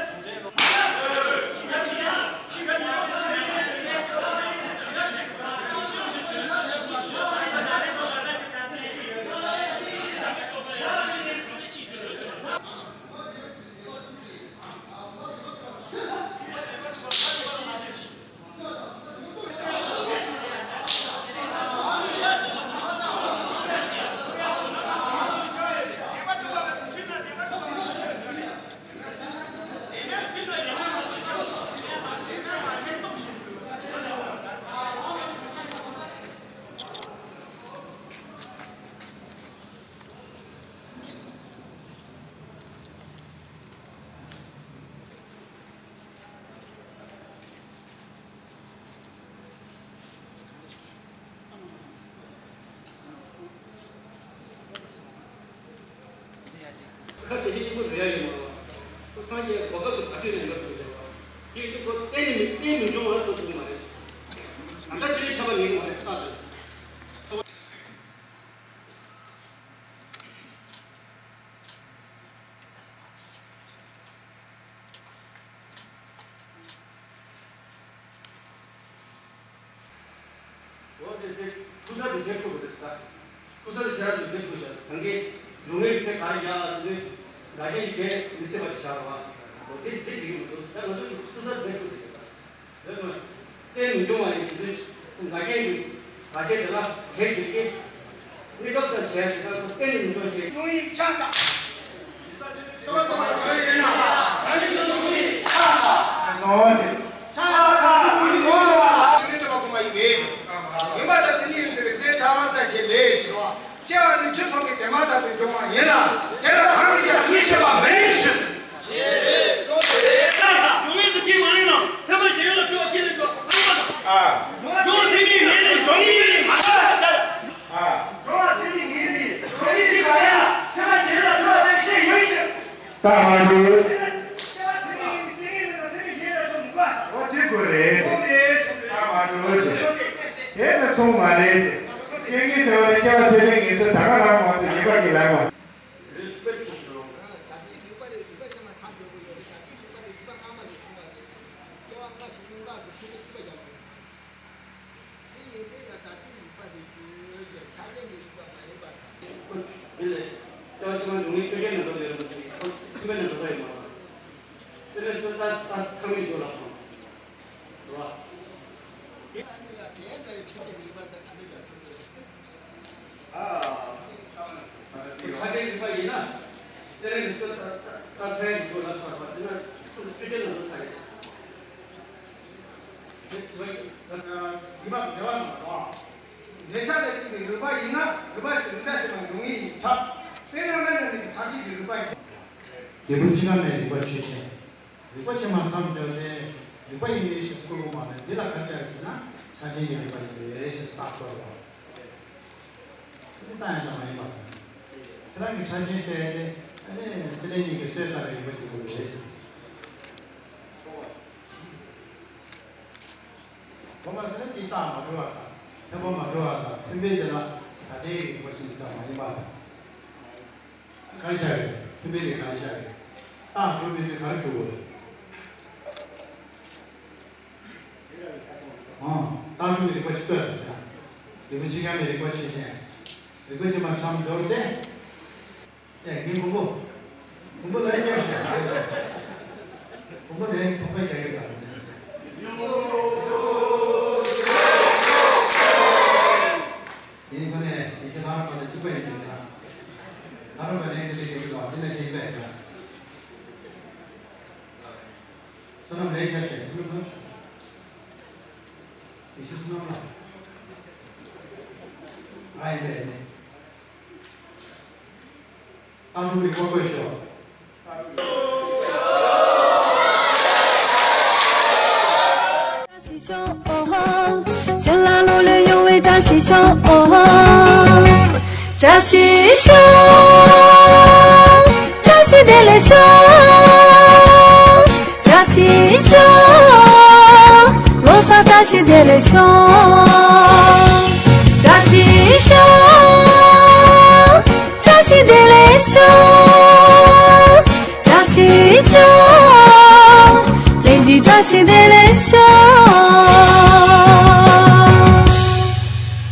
ཁ་དེ་བཞིན་གཅིག་པུ་རེད་ཡ་ཡིན་མ་རེད་བ། ཁོ་སངས་རྒྱས་གོ་སྐབས་ཀྱི་བར་དུ་ནས་འགྲོ་དགོས་ཟེར་བ། དེ་ཡིན་དུས་ཁོ་གཏན་ནས་མི་གཏན་མི་འབྱུང་བ་ལ་སོགས་ཐུབ་མ་རེད། ད་ལྟ་དེ་ལས་ཐར་པ་མེད་མ་རེད་ས་དེ། འོ་དེ་དེ་ཀུ་ས་དེ་དེ་ཁུ་དེ་ས། ཀུ་ས་དེ་ཤ་དེ་དེ་ཁུ་ཤ་གང་གི་འབྱུང་བའི་ཚེ་ག་རེ་ཡ་ཟེར་དུས་འགའ་རེ་ཞིག་གིས་མི་སྲིད་པ་དེ་བཞག་པ། འོ་དེ་དེ་བྱེད་ཀྱི་མི་འདུག་ད་ང་ཚོ་ཀུ་ས་དེ་དེ་ཁུ་དེ་ས། རྟེན་མི་འབྱུང་བ་ཡིན་ཞེས་འགའ་རྐྱེན་གྱིས་ག་ཤེད་དེ་ལ་གེགས་འདི་སྐྱེ། གནས་སྐབས་ལྟར་བྱས་ཞེས་ན་རྟེན་མི་འབྱུང་ཞེས། ཡོང་ཡིན་ཆགས་དང་། ཏོག་ཏོག་ཡོང་ཡིན་ན་ད་མི་འདུག་ཡོང་ཡིན་ཆགས་དང་། ནོ་ཅི། ཆགས་དང་ད་མི་འདུག་ཡོང་ཡིན་ན། དེ་འདྲ་བ་གོ་མ་ཡིན་པས། ཡིན་པ་ད་དེ་ཉིད་ཡིན་ཚེ་བའི་རྩེ་ཐ་མ་ས་ཞེས་ལས་ཞེས་པ། སྐྱེ་བ་ནི་ཆོས་ཚོགས་ཀྱི་དེ་མ་ཐག་ཏུ་འབྱུང་བ་ཡིན་ལ། དེ་ལ་གང་གིས་ཀྱང་ཡིད་ཆེས་པ་མེད་ཞིང་། ཞེས་གསུངས་ཏེ། འབྱུང་བའི་ཚུལ་གྱིས་མ་ལེན་ན་ཚད་མ་གཞན་ཡོད་ལ་སྤྲོས་པ་སྐྱེ་ལེ་འགྲོ་ཨ་ནི་མ་དང་། ཨ། འབྱུང་བ་ཚད་མའི་ངེས་ལེན་འབྱུང་ངེས་ལེན་མ་ལེན་ན། ཨ། འབྱུང་བ་ཚད་མའི་ངེས་ལེན་འབྱུང་ངེས་ལེན་མ་ལེན་ན་ཚད་མ་གཞན་ཡོད་ལ་སྤྲོས་པ་སྐྱེ་ཡིན་ཞིང་། ད་མ་འགྲོ། ཨོ་དེ་ཚོ་རེད། ད་མ་འགྲོ་ཟེར། དེ་ནི་ཚོང་མ་རེད་ཟེར། རྐྱེན་ངན་ཟེར་བ་ནི་སྐྱེ་བ་ཚད་མའི་ངེས་ཚོད་ད་ག་རང་མ་གཏོགས་ཉེས་པ་གི་ལན་མ། རིགས་པས་ཆུ་ཞིག་རུང་། ད་ལྟའི་རིགས་པ་རེད། རིགས་པ་ཤ་མ་ཚ་འཇོག་གི་ཡོད་རེད། ད་ལྟའི་རིགས་པ་རེད། རིགས་པ་སྔ་མ་ལས་བྱུང་བ་རེད། སྐྱེ་བ་སྔ་ཕྱི་གཉིས་ཀ་གི་ཤུགས་ལ་རིགས་པ་རྒྱག་དགོས། དེ་ཡིན་དུས་ཡང་ད་ལྟའི་རིགས་པ་དེ་ཆོས་ཀྱི་ཆ་རྐྱེན་གྱི་རིགས་པ་མ་ཡིན་པ་དང་། དེ་ལས་སྐྱེ་བ་ཕྱི་མ་འབྱུང་ངེས་ཆོས་ཅན་ནས་འགྲོ་བསྡད་རུང་ཅིག་ཁོ་ཐུན་མོང་ནས་འགྲོ་ས་ཡོད་མ་རེད། དེ་ལས་སོ་ད་ད་ཐ་མི་འགྲོ་ལ་སོང་། རེད་བ། ཆ་རྐྱེན་རིགས་པ་ཡིན་ན། སེ་ར་ནི་སོ་ད་ད་ད་ཚན་ཞིག་ཚོ་ལ་ཚར་བ་དེ་ན་ཚུར་ཆོས་ཅན་ལ་ཚོ་ཚར་རེད། དེ་ཚོ་ཡིན་པ་འབྲེལ་བ་མ་གཏོགས། ལས་ཆ་དེ་ཀུན་ནི་རིགས་པ་ཡིན་ན་རིགས་པ་ཞིག་རིགས་འདྲ་ཞིག་ལ་ཡོང་ངེས་ཡིན་ཆགས། དཔེར་ན་སྨན་ནི་ཆ་རྐྱེན་གྱི་རིགས་པ་ཡིན། འབྲས་བུ་འཆི་ཁ་མེད་རིགས་པ་ཆོས་ཅན། རིགས་པ་ཕྱི་མ་མཚམས་སྦྱར་ཏེ་རིགས་པ་ཡིན་པའི་ཕྱིར་བཀོད་པ་མ་ལས་འདི་ལ་ཁ་ཆགས་ཟེར་ན་ཆ་རྐྱེན་ཡིན་པ་ཡིན་པའི་ཕྱིར་རྟགས་བཀོད་པ། འདི་ལྟ་ཡང་དག་མ་ཡིན་པ་དང་། ཁྱེད་རང་གི་ཆ་རྐྱེན་བཤད་དེ་ཨ་ནི་སེ་ལེ་གཉིས་ཀྱི་སྲོལ་ལྟར་རིགས་པ་གཅིག་པུ་རེད་ཟེར། གོང་མ་ཟེར་ན་འདི་རྟགས་མ་གྲོལ་བ་དང་ཐེག་པ་མ་གྲོལ་བ་དང་མཐུན་དཔེ་དེ་ལ་ད་ལྟའི་རིགས་པ་ཤིན་ཏུ་ཙམ་མ་ཡིན་པ་དང་། གང་བཞག་རེད། མཐུན་དཔེ་དེ་གང་བཞག་རེད། རྟགས་གྲུབ་མི་ཚེ་ག་རེ་གྲུབ་དགོས་རེད། ཨང་། རྟགས་གྲུབ་མི་རིགས་པ་ཆེ་བསྟོད་དང་། རིགས་པ་ཆེ་ཁ་མི་རིགས་པ་ཆེ་ཆེན། རིགས་པ་ཆེ་མ་ཁྲམ་འབྱོར་ཏེ། ཨེ་ངའི་མགོན་པོ། མགོན་པོ་ལ་ཡང་ཉམས་སུ་མགོན་པོ་ལ་ཡང་ཐོག་པའི་རྒྱ་ཡོད་དང་། ཡིན་ཁོ་ནས་དེ་ཤེས་ལྷག་པ་དང་གཅིག་པ་ཡིན་པས་ན། ལྷག་པ་ལས་དེ་ལས་ཀྱི་ལོག་དེ་ན་ཤེས་པས་ན། བསོད་ནམས་ལས་ཁྱབ་ཀྱི་ཐུན་མོང་ཐོབ་ཤོག་དེ་ཤེས་བསོད་ནམས་ལ། ང་ཡིན་པས་ནི། རྟགས་གྲུབ་རིགས་པ་བཀོད་ཤོག་བཀྲ་ཤིས་ཤོག་ཨོ་ཧོ། བྱིན་རླབས་ལོ་ལོ་ཡོང་བའི་བཀྲ་ཤིས་ཤོག་ཨོ་ཧོ། བཀྲ་ཤིས་ཤོག་བཀྲ་ཤིས་བདེ་ལེགས་ཤོག་བཀྲ་ཤིས་ཤོག་ལོ་གསར་བཀྲ་ཤིས་བདེ་ལེགས་ཤོག